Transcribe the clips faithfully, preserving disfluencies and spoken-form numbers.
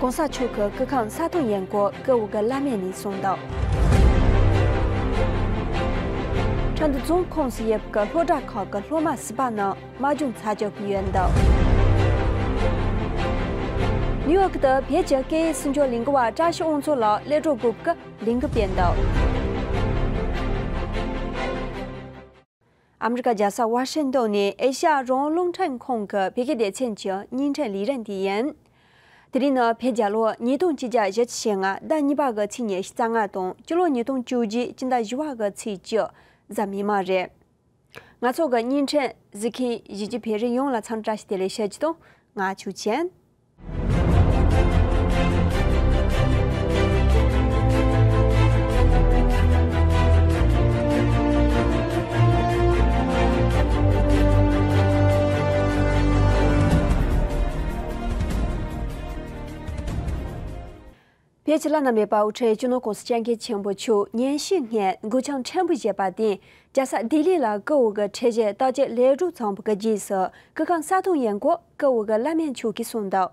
༸གོང་ས་མཆོག་གི་སྐུ་ཁམས་ས་སྟོང་ཡན་སྐོར་བཀུར་འོས་ཀྱི་བླ་སྨན་ནས་གསུངས་འདུག་ཁྲིན་ཏུའུ་རྫོང་ཁོངས་སུ་ཡོད་པའི་སློབ་གྲྭ་ཁག་གི་སློབ་མ་བཞི་པ་རྣམས་རྨས་སྐྱོན་ཚ་རྒྱག་གི་ཡོད་འདུག་ནིའུ་ཡོག་ཏུ་བོད་ཀྱི་སྐད་ཡིག་སྲུང་སྐྱོབ་ལས་འགུལ་བ་བཀྲ་ཤིས་དབང་ཕྱུག་ལགས་སློབ་གྲོགས་སྒྲུབ་ཀྱི་ལས་འགུལ་སྤེལ་འདུག་ཨ་མི་རི་ཀ་རྒྱལ་ས་ཝ་ཤིང་ཏོན་ནས་ཨེ་ཤ་ཡ་རང་དབང་རླུང་འཕྲིན་ཁང་གི་བོད་སྐད་སྡེ་ཚན་གྱི་བརྙན་འཕྲིན་ལས་རིམ་དེ་ཡིན། དེ་རིང་ནི་བོད་རྒྱལ་ལོ་ཉིས་སྟོང་ཆིག་བརྒྱ་ཞེ་ལྔ་ཟླ་གཉིས་པ་གི་ཚེས་ཉི་ཤུ་རྩ་ལྔ་དང་སྤྱི་ལོ་ཉིས་སྟོང་བཅུ་གཅིག་སྤྱི་ཟླ་བཞི་པ་གི་ཚེས་བཅུ་གཟའ་མིག་དམར་རེད། ང་ཚོ་གི་བརྙན་འཕྲིན་གཟིགས་མཁན་གཞིས་བྱེས་བོད་རིགས་ཡོངས་ལ་འཚམས་འདྲི་བཀྲ་ཤིས་བདེ་ལེགས་ཞུ་རྒྱུ་དང་། ང་ཆོས་ཅན། བོད་ཀྱི་བླ་ན་མེད་པ་དབུ་ཁྲིད་སྤྱི་ནོར་༸གོང་ས་༸སྐྱབས་མགོན་ཆེན་པོ་མཆོག་ཉིན་ཤས་སྔོན་མགུལ་ཆམ་ཕྲན་བུ་བཞེས་པ་དེས་རྒྱལ་ས་ལྡི་ལི་ལ་སྐུ་འོ་གི་ཁྲལ་བཞེས་བརྟག་དཔྱད་ལས་གྲུབ་བྱུང་བའི་རྗེས་སུ་སྐུ་ཁམས་ས་སྟོང་ཡན་སྐོར་བཀུར་འོས་ཀྱི་བླ་སྨན་མཆོག་གིས་གསུངས་འདུག་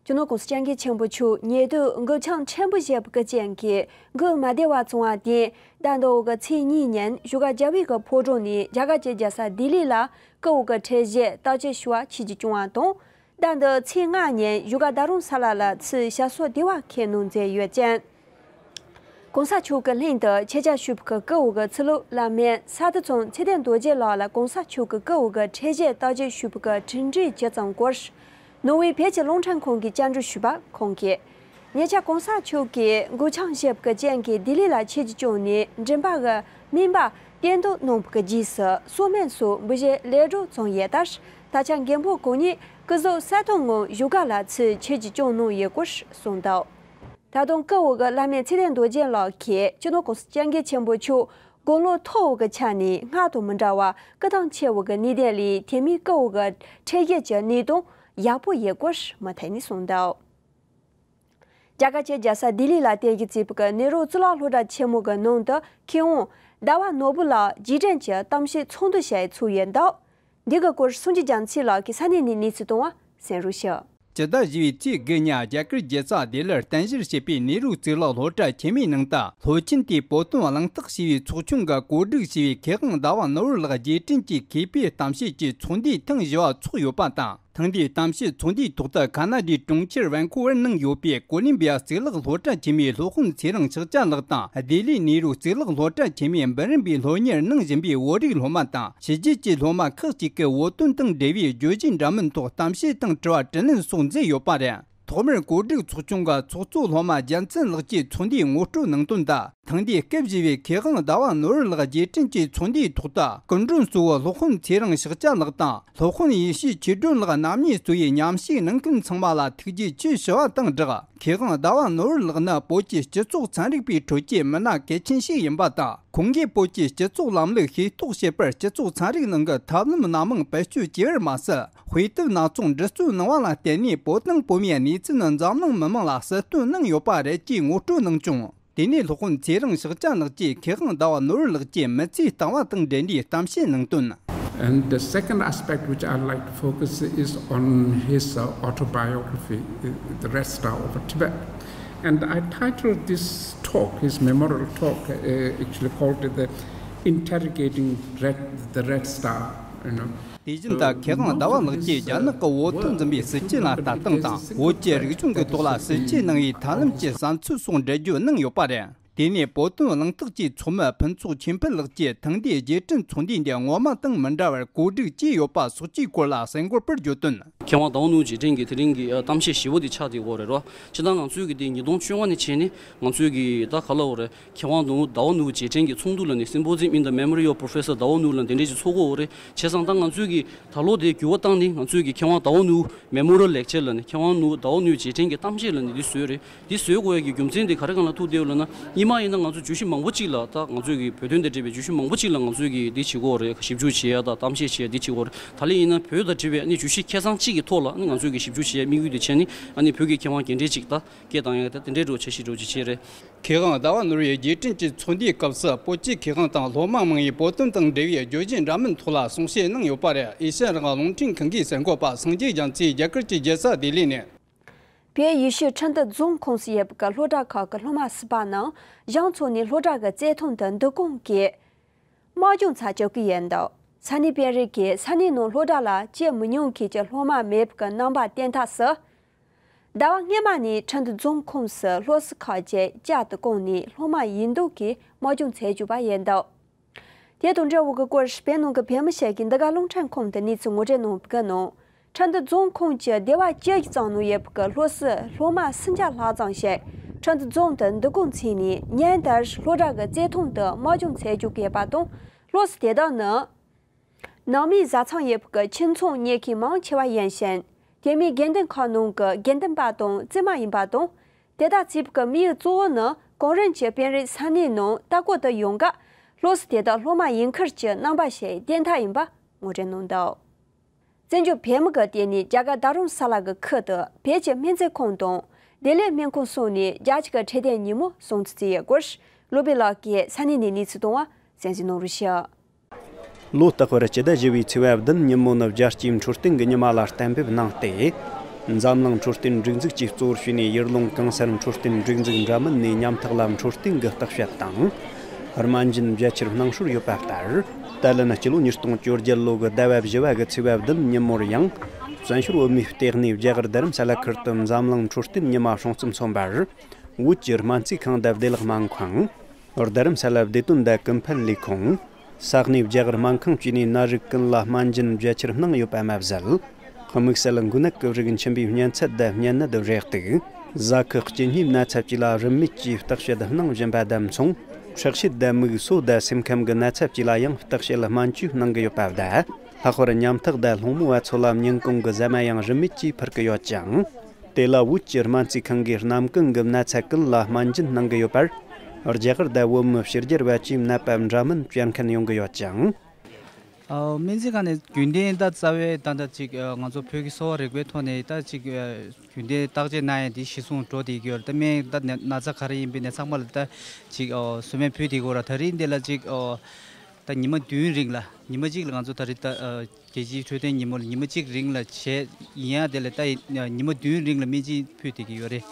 སྤྱི་ནོར་༸གོང་ས་༸སྐྱབས་མགོན་ཆེན་པོ་མཆོག་ཉེ་དུས་མགུལ་ཆམ་ཕྲན་བུ་བཞེས་པའི་རྐྱེན་གྱིས་མགུལ་མ་བདེ་བ་བྱུང་བ་དེས་ཟླ་འདིའི་ཚེས་གཉིས་ཉིན་བཞུགས་སྒར་རྒྱལ་བའི་གི་ཕོ་བྲང་ནས་རྒྱ་གར་གྱི་རྒྱལ་ས་ལྡི་ལི་ལ་སྐུ་འོ་གི་ཁྲལ་བཞེས་བརྟག་དཔྱད་ཞུ་བ་ཆིབས་བསྒྱུར་བྱུང་བ་དང་། ཟླ་འདིའི་ཚེས་ལྔ་ཉིན་བཞུགས་སྒར་རྡ་རམ་ས་ལ་ལ་ཚུར་ཞབས་སོར་བདེ་བར་འཁོད་གནང་མཛད་ཡོད་ཅིང་། ༸གོང་ས་མཆོག་གི་ལྷན་དུ་ཆེད་བཅར་ཞུས་པའི་སྐུ་འོ་གི་ཚུལ་ལུགས་བླ་སྨན་ས་རྡོ་རྩེ་ཚེ་བརྟན་རྡོ་རྗེ་ལགས་ལ་༸གོང་ས་མཆོག་གི་སྐུ་འོ་གི་ཁྲལ་བཞེས་བརྟག་དཔྱད་ཞུས་པའི་གྲུབ་འབྲས་ཇི་ཙམ་སྐོར། ནོར་ཝེ་བོད་ཀྱི་རླུང་འཕྲིན་ཁང་གིས་བཅར་འདྲི་ཞུས་པར་ཁོང་གིས། ཉེ་ཆར་༸གོང་ས་མཆོག་གིས་མགུལ་ཆམ་བཞེས་པའི་རྐྱེན་གྱིས་ལྡི་ལི་ལ་ཆིབས་བསྒྱུར་བྱུང་ནས་མགྲིན་པ་གི་སྨན་པ་བསྟེན་གཏུགས་གནང་བའི་རྗེས་སུ་གསོལ་སྨན་སོགས་འབུལ་བཞེས་ལས་གྲུབ་བྱུང་ཡོད་སྟབས། ད་ཆ་མགོན་པོ་གང་ཉིད་སྐུ་གཟུགས་གསལ་ཐང་ངང་བཞུགས་སྒར་ལ་ཚུར་ཆིབས་བསྒྱུར་བྱུང་གནང་ཡོད་སྐོར་གསུངས་འདུག་ད་དུང་སྐུ་འོ་གི་བླ་སྨན་ཚེ་བརྟན་རྡོ་རྗེ་ལགས་ཀྱིས་སྤྱི་ནོར་༸གོང་ས་༸སྐྱབས་མགོན་ཆེན་པོ་མཆོག་དགུང་ལོ་མཐོ་བོ་གི་ཆ་ནས་སྔར་དང་མི་འདྲ་བར་སྐུ་དང་ཆེ་བོ་གི་གནས་བརྟན་ལས་དེ་མིན་སྐུ་འོ་གི་ཁྲལ་བཞེས་ཀྱི་གནས་སྟངས་ཡག་པོ་ཡོད་སྐོར་མུ་མཐུད་ནས་གསུངས་འདུག་རྒྱ་གར་གྱི་རྒྱལ་ས་ལྡི་ལི་ལ་རྟེན་གཞི་བྱས་པའི་ནེ་རུ་གཙུག་ལག་སློབ་གྲྭ་ཆེན་མོ་གི་ནང་དུ་མཁས་དབང་ཟླ་བ་ནོར་བུ་ལགས་རྗེས་དྲན་གྱི་གཏམ་བཤད་ཚོགས་འདུ་ཞིག་ཚོགས་ཡོད་འདུག་འདི་གི་སྐོར་སངས་རྒྱས་རྒྱ་མཚོ་ལགས་ཀྱིས་ས་གནས་ནས་གནས་ཚུལ་བཏང་བ་གསན་རོགས་ཞུ། སྤྱི་ཟླ་བཞི་པའི་ཚེས་དགུ་ཉིན་རྒྱ་གར་རྒྱལ་ས་ལྡི་ལིར་རྟེན་གཞི་བྱས་པའི་ནེ་རུ་གཙུག་ལག་སློབ་གྲྭ་ཆེན་མོའི་ནང་དུ་སློབ་ཆེན་དེའི་བོད་དོན་གླེང་སྟེགས་ཞེས་པའི་ཚོགས་ཆུང་གིས་གོ་སྒྲིག་བྱས་པའི་མཁས་དབང་ཟླ་བ་ནོར་བུ་ལགས་རྗེས་དྲན་གྱི་མཁས་པའི་གཏམ་བཤད་ཀྱི་ཚོགས་འདུའི་ཐེངས་བཞི་བ་ཚོགས་ཡོད་པ་དང་། ཐེངས་འདིའི་གཏམ་བཤད་ཚོགས་འདུའི་ཐོག་ཏུ་ཁ་ན་ཌའི་གྲོང་ཁྱེར་ཝན་ཀུ་ཝར་ནང་ཡོད་པའི་ཀོ་ལིམ་བི་ཡ་གཙུག་ལག་སློབ་གྲྭ་ཆེན་མོའི་སློབ་དཔོན་ཚེ་རིང་ཕྱག་རྒྱ་ལགས་དང་ལྡི་ལིའི་ནེ་རུ་གཙུག་ལག་སློབ་གྲྭ་ཆེན་མོའི་འབུམ་རམས་པའི་སློབ་གཉེར་གནང་བཞིན་པའི་བོད་རིགས་སློབ་མ་དང་ཕྱི་རྒྱལ་གྱི་སློབ་མ་ཁག་ཅིག་གིས་བོད་དོན་དང་འབྲེལ་བའི་བརྗོད་གཞི་འདྲ་མིན་ཐོག་གཏམ་བཤད་དང་དྲི་བ་དྲིས་ལན་སོགས་མཛད་ཡོད་པ་རེད། ཐོག་མར་གོ་སྒྲིག་ཚོགས་ཆུང་གི་ཚོགས་གཙོ་སློབ་མ་རྒྱལ་མཚན་ལགས་ཀྱིས་ཚོགས་འདུའི་ངོ་སྤྲོད་གནང་དོན་དུ། ཐེངས་འདིའི་སྐུ་བཞེས་པའི་མཁས་དབང་ཟླ་བ་ནོར་བུ་ལགས་རྗེས་དྲན་གྱི་ཚོགས་འདུའི་ཐོག་ཏུ་སྐུ་མགྲོན་གཙོ་བོ་སློབ་དཔོན་ཚེ་རིང་ཕྱག་རྒྱ་ལགས་དང་སློབ་དཔོན་ཡེ་ཤེས་ཆོས་སྒྲོན་ལགས་རྣམ་གཉིས་གཙོས་པའི་མཉམ་ཞུགས་གནང་མཁན་ཚང་མ་ལ་ཐུགས་རྗེ་ཆེ་ཞུ་བ་དང་སྦྲགས། མཁས་དབང་ཟླ་བ་ནོར་བུ་ལགས་ནི་བོད་ཀྱི་སྤྱི་ཚོགས་ཚན་རིག་པའི་ཁྲོད་ཀྱི་མི་སྣ་གལ་ཆེན་ཞིག་ཡིན་པ་དང་། ཁོང་གིས་བོད་ཀྱི་སྤྱི་ཚོགས་ལམ་ལུགས་ཤེས་རྟོགས་བྱེད་པར་སྤྱི་ཚོགས་ཚན་རིག་ནང་གི་ཐབས་ལམ་སྣ་མང་བེད་སྤྱོད་བྱས་པར་མ་ཟད། དཔེ་དེབ་སྣ་ཚོགས་འབྲི་སྲོལ་གནང་བ་ལ་བརྟེན་ནས་བོད་དང་བོད་མིའི་གནས་ཚུལ་འཛམ་གླིང་མི་མང་ལ་གསལ་སྟོན་གནང་ཡོད་པ་རེད་ཅེས་ངོ་སྤྲོད་གནང་བྱུང་། དེ་ནས་སློབ་དཔོན་ཚེ་རིང་ཕྱག་རྒྱ་ལགས་ཀྱིས་མཁས་དབང་ཟླ་བ་ནོར་བུ་ལགས་ཀྱི་མི་ཚེའི་ལྟ་བ་དང་འབྲེལ་ནས་གཏམ་བཤད་གནང་དོན། And the second aspect which I'd like to focus is on his uh, autobiography, uh, The Red Star Over Tibet. And I titled this talk, his memorial talk, uh, actually called The Interrogating Red, the Red Star, you know. དེ་བཞིན་དུ་མཁས་དབང་ཟླ་བ་ལགས་ཀྱིས་རྒྱ་ནག་གི་བོད་དོན་འཛིན་པའི་སྲིད་བྱུས་ལ་ལྟ་སྟངས་དང་། བོད་ཀྱི་རིག་གཞུང་གི་ཐོག་ལ་སྲིད་བྱུས་གནང་བའི་ཐབས་ལམ་གྱི་བསམ་ཚུལ་སོགས་འགྲེལ་བརྗོད་གནང་ཡོད་པ་རེད། དེ་ནས་བོད་དོན་གླེང་སྟེགས་ཀྱི་ཚོགས་མི་ཕུན་ཚོགས་ཆོས་འཕེལ་ལགས་ཀྱིས་ཐེངས་འདིའི་རྗེས་དྲན་ཚོགས་འདུ་འདི་སྔོན་མ་དང་མི་འདྲ་བར་གོ་སྒྲིག་བྱས་ཡོད་པ་སོགས་ཀྱི་སྐོར་ལ་གསལ་འགོད་པར་བརྗོད་དོན། མཁས་དབང་ཟླ་བ་ནོར་བུ་རྗེས་དྲན་གྱི་དེ་རིང་གི་ཨ་གཏམ་བཤད་ཞེ་པོ་དེ་ཆགས་བསྡད་ཡོད་རེད་རོ། སྤྱིར་བཏང་ང་ཚོའི་གི་དེ་ཉིས་སྟོང་བཅོ་ལྔ་ནས་བྱས་ནས་ང་ཚོའི་གི་ད་ག་ལབ་དགོས་རེད། མཁས་དབང་ཟླ་བ་ཟླ་བ་ནོར་བུ་རྗེས་དྲན་གྱི་ཚོགས་འདུ་ལ་ནི་Symposium in the Memory of Professor Dawah Noor ལ་འདི་འདྲས་ཅིག་ཚོགས་དགོས་རེད། བྱས་ཙང་ད་ང་ཚོའི་གི་ད་ལོ་དེ་འགྱུར་བ་བཏང་ནས་ང་ཚོའི་གི་མཁས་དབང་ཟླ་བ་ནོར་བུ་Memorial Lecture ལ་ནི་མཁས་དབང་ནོར་ཟླ་བ་ནོར་བུ་རྗེས་དྲན་གྱི་གཏམ་བཤད་ལ་ནི་འདི་བཟོས་རེད། འདི་བཟོས་དགོས་ཡ་གི་རྒྱུ་མཚན་དེ་ག་རེ་གང་ལ་ཐུག་བསྡད་ཡོད་ལབ་ན། སྔོན་མ་ཡིན་ན་ང་ཚོ་བརྗོད་གཞི་མང་པོ་ཅིག་ལ་ད་ང་ཚོའི་གི་བོད་དོན་དང་འབྲེལ་བའི་བརྗོད་གཞི་མང་པོ་ཅིག་ལ་ང་ཚོའི་གི་འདི་བྱེད་དགོས་རེད། ཞིབ་འཇུག་བྱེད་ཡ་ད་གཏམ་བཤད་བྱེད་ཡ་འདི་བྱེད་དགོས་རེད། ད་ལན་ཡིན་ན་བོད་དང་འབྲེལ་བའི་ཨ་ནི་བརྗོད་གཞི་ཁེ་བཟང་གཅིག་གི་ཐོག་ལ་ཨ་ནི་ང་ཚོའི་གི་ཞིབ་འཇུག་བྱེད་ཡ་དམིགས་ཡུལ་དེ་བྱས་ནི་ཨ་ནི་བོད་ཀྱི་མཁས་དབང་རྒན་གྲས་ཅིག་ད་སྐད་བཏང་ཡ་ད་དེ་འདྲའི་འགྲོ་འཆར་གཞི་འགྲོ་ཅིག་བྱས་རེད། མཁས་དབང་ཟླ་བ་ནོར་བུའི་རྗེས་དྲན་གྱི་ཚོགས་འདུའི་སྐབས་སུ་བོད་ཀྱི་མཁས་དབང་དང་སློབ་མ་མང་ཡིས་བོད་དོན་དང་འབྲེལ་བའི་བརྗོད་གཞི་འདྲ་མིན་ཐོག་ལ་གསུང་བཤད་གནང་ཡོད་པ་རེད། ཨེ་ཤ་ཡ་རང་དབང་རླུང་འཕྲིན་ཁང་གིས་གསར་འགོད་པ་སངས་རྒྱས་རྒྱ་མཚོས་རྒྱ་གར་གྱི་རྒྱལ་ས་ལྡི་ལི་ནས། བོད་ཡུལ་ཤུལ་ཁྲིན་ཏུ་རྫོང་ཁོངས་སུ་ཡོད་པའི་སློབ་གྲྭ་ཁག་གི་སློབ་མ་ཟུར་པ་རྣམས་གཞུང་ཕྱོགས་ནས་སློབ་གྲྭ་གི་བརྩེ་དུང་དང་འདུ་ཁུངས་ཀྱིས་དམག་སྦྱོང་ཚར་བཅུག་གི་ཡོད་འདུག་ས་གནས་དཔོན་རིགས་ཀྱིས་ས་གནས་ནང་སློབ་གྲྭ་ལ་སྐྱེལ་མི་ཉུང་མཁན་གྱི་སློབ་མ་མེད་པའི་རྣམ་པ་བསྟན་ཐབས་སུ། ཟླ་བ་སྔོན་མ་ནས་ཁྲིན་ཏུ་རྫོང་ཁོངས་སུ་སློབ་གསོ་ཁག་ཅིག་བསྐྱར་དུ་བསྐོངས་ནས་སློབ་མ་ཡིན་མདོག་གིས་དམག་སྦྱོང་བྱེད་བཅུག་པ་ཡིན་འདུག་དེ་དང་འབྲེལ་བའི་སྐོར་བོད་ནང་གི་བོད་མི་ཞིག་གིས་འདི་ག་རླུང་འཕྲིན་ཁང་དུ་གནས་ཚུལ་ངོ་སྤྲོད་གནང་བའི་ནང་། ཁྲིན་ཏུ་རྫོང་ཁོངས་ཀྱི་སྡེ་བ་བཅུ་ཙམ་ནང་ཡོད་པའི་སློབ་གསོའི་སློབ་མ་སུམ་བརྒྱ་ལྷག་ཙམ་ཞིག་ཁྲིན་ཏུ་རྫོང་དུ་འདུ་ཁུངས་བཙུགས་ནས་ཉིན་ལྟར་སློབ་གྲྭ་གི་བརྩེ་དུང་དུ་དམག་སྦྱོང་བྱེད་བཅུག་གི་ཡོད་པ་དང་། སློབ་གསོ་དེ་དག་ནི། ནང་མིའི་བཟའ་ཚང་ཡོད་པའི་ཁྱིམ་ཚང་གཉེར་མཁན་མང་ཆེ་བ་ཡིན་ཞིང་། དེ་མིན་དགེ་འདུན་ཁག་ནང་གི་དགེ་འདུན་པ་དང་བཙུན་མ་ཡིན་པ་དང་། དེ་དག་བཙུགས་པའི་དམིགས་ཡུལ་གཙོ་བོ་ནི་གོང་རིམ་གྱི་དཔོན་རིགས་ས་གནས་ནང་ལྟ་སྐོར་དུ་ཡོང་སྐབས་སློབ་གསོ་དེ་དག་སློབ་མ་ཡིན་ཁུལ་གྱི་རྣམ་པ་ཞིག་བསྟན་ཐབས་ཡིན་པ་ངོ་སྤྲོད་གནང་འདུག་བཙན་བྱོལ་བོད་མི་གི་སྟེང་ནས་རྒྱ་གར་རྡ་རམ་ས་ལ་གི་ཁུལ་དུ་བོད་ཀྱི་སྨན་རྩིས་ཁང་དང་བདེ་ལེགས་སྨན་ཁང་སོགས་ནས་རྒྱ་ཆེ་གི་འཕྲོད་བསྟེན་ཉིན་མོ་སྲུང་བརྩི་བྱས་ཡོད་སྐོར་བློ་བྷེ་ལགས་ཀྱིས་ས་གནས་ནས་གནས་ཚུལ་བཏང་བ་གསན་གཟིགས་གནང་རོགས་ཞུ། ལོ་རྟག་པར་སྤྱི་ཟླ་བཞི་པའི་ཚེས་པ་བདུན་ཉིན་མོ་ནི་རྒྱལ་སྤྱིའི་འཕྲོད་བསྟེན་གྱི་ཉི་མ་ལ་གཏན་འབེབས་གནང་སྟེ། འཛམ་གླིང་འཕྲོད་བསྟེན་སྒྲིག་འཛུགས་ཀྱིས་གཙོ་བོར་བྱས་ནས་ཡུལ་ལུང་གང་སར་འཕྲོད་བསྟེན་སྒྲིག་འཛུགས་འདྲ་མིན་ནས་ཉམ་ཐག་ལ་འཕྲོད་བསྟེན་གྱི་བརྟག་དཔྱད་དང་། སྨན་སྦྱིན་རྒྱ་ཆེར་གནང་སྲོལ་ཡོད་པ་ལྟར། ད་ལན་སྤྱི་ལོ་ཉིས་སྟོང་བཅོ་བརྒྱད་ལོ་གི་ཟླ་བ་བཞི་བ་གི་ཚེས་པ་བདུན་ཉིན་མོར་ཡང་། བཙན་བྱོལ་བོད་མིའི་ལྟེ་གནས་རྒྱ་གར་རྡ་རམ་ས་ལ་ཁུལ་དུ་འཛམ་གླིང་འཕྲོད་བསྟེན་ཉི་མ་སྲུང་བརྩི་མཚོན་པར། བོད་ཀྱི་སྨན་རྩིས་ཁང་དང་བདེ་ལེགས་སྨན་ཁང་། རྡ་རམ་ས་ལ་བདེ་དོན་དང་ཀུན་ཕན་ལས་ཁུངས། ས་གནས་རྒྱ་གར་སྨན་ཁང་བཅས་ནས་ན་རིགས་ཀུན་ལ་སྨན་སྦྱིན་རྒྱ་ཆེར་གནང་ཡོད་པ་མ་ཟད། དམིགས་བསལ་མགོ་ནད་ཀྱི་རིགས་མཆིན་པའི་གཉན་ཚད་དང་གཉན་ནད་རེག་དུག་ཟ་ཁུ་གཅིན་སྙིའི་ན་ཚ་བཅས་ལ་རིན་མེད་ཀྱིས་བརྟག་དཔྱད་གནང་བཞིན་པ་དང་མཚུངས། འཁྲུག་ཤེད་དང་མིག་སོ་དང་སེམས་ཁམས་ཀྱི་ན་ཚ་བཅས་ལ་ཡང་བརྟག་དཔྱད་སྨན་བཅོས་གནང་གི་ཡོད་པ་དང་། ལྷག་པར་ཉམ་ཐག་དང་སློང་མོ་བ་ཚོ་ལ་ཉིན་གུང་གི་ཟ་མ་ཡང་རིན་མེད་ཀྱིས་ཕུལ་གྱི་ཡོད་ཅིང་། དེ་ལ་བོད་ཀྱི་སྨན་རྩིས་ཁང་གིས་ནམ་གུང་གི་ན་ཚ་ཀུན་ལ་སྨན་སྦྱིན་གནང་གི་ཡོད་པར། རྒྱ་གར་དང་བོད་མི་ཕྱི་རྒྱལ་བ་བཅས་ནད་པ་འདྲ་མིན་སྤྱོད་མཁན་ཡོང་གི་ཡོད་ཅིང་། ཨོ། སྨན་རྩིས་ཁང་ནས་རྒྱུན་ལྡན་ད་རྩ་བའི་ད་ད་ཅིག་ཨ་ང་ཚོ་བོད་ཀྱི་གསོ་བ་རིག་པའི་ཐོག་ནས་ད་ཅིག་ཨ་རྒྱུན་ལྡན་བརྟག་དཔྱད་གནང་ཡ་འདི་གཞི་བཟུང་འགྲོ་བསྡད་ཀྱི་ཡོད་རེད། ད་སྨན་ད་ན་ན་ཚ་ག་རེ་ཡིན་པའི་ནད་ཚང་མ་ལ་ད་ཅིག་ཨོ་བཟོ་སྨན་ཕུལ་བསྡད་ཀྱི་ཡོད་རེད། ད་རིང་འདི་ལ་ཅིག་ཨོ་ད་ཉི་མ་བདུན་རིང་ལ་ཉི་མ་གཅིག་ལ་ང་ཚོ་ད་རེས་ད་ཨ་རྒྱལ་སྤྱིའི་འཕྲོད་བསྟེན་ཉིན་མོ་ལ་ཉི་མ་གཅིག་རིང་ལ་བྱས་ཡིན་ཡང་དེ་ལ་ད་ཉི་མ་བདུན་རིང་ལ་སྨན་སྦྱིན་ཕུལ་བསྡད་ཀྱི་ཡོད་རེད།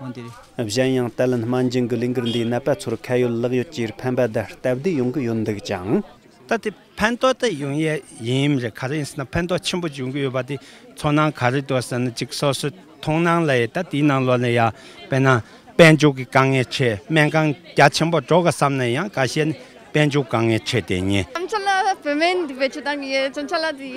འོན་ཏེ་རེད། གཞན་ཡང་ད་ལན་སྨན་སྦྱིན་གྱི་ལས་འགུལ་འདིས་ནད་པ་ཚོར་ཁ་ཡོད་ལག་ཡོད་ཀྱི་ཕན་པ་དང་སྟབས་བདེ་ཡོང་གི་ཡོད་འདུག་ཅིང་། ད་དེ་ཕན་ཐོགས་ད་ཡོང་ཡས་ཡིན་རེད། ག་རེ་ཡིན་ཟེར་ན་ཕན་ཐོགས་ཆེན་པོ་ཡོང་གི་ཡོད་པ་དེ་ཚོར་སྣང་ག་རེ་འདུག་ཟེར་ན་ཅིག་སོ་སོའི་མཐོང་སྣང་ལ་ཡ་ད་དེའི་ནང་ལོགས་ལ་ཡ་དཔེར་ན། དཔལ་འབྱོར་གྱི་དཀའ་ངལ་ཆེ། སྨན་ཁང་རྒྱ་ཆེན་པོ་འགྲོ་ག་བསམ་ན་ཡང་ཁ་ཤས་ནི་དཔལ་འབྱོར་དཀའ་ངལ་ཆེ་དེ་ཉིད། ཙམ་ཆ་ལ་བོད་སྨན་འདི་བེད་སྤྱོད་བཏང་གི་ཡོད། ཙམ་ཆ་ལ་དེ་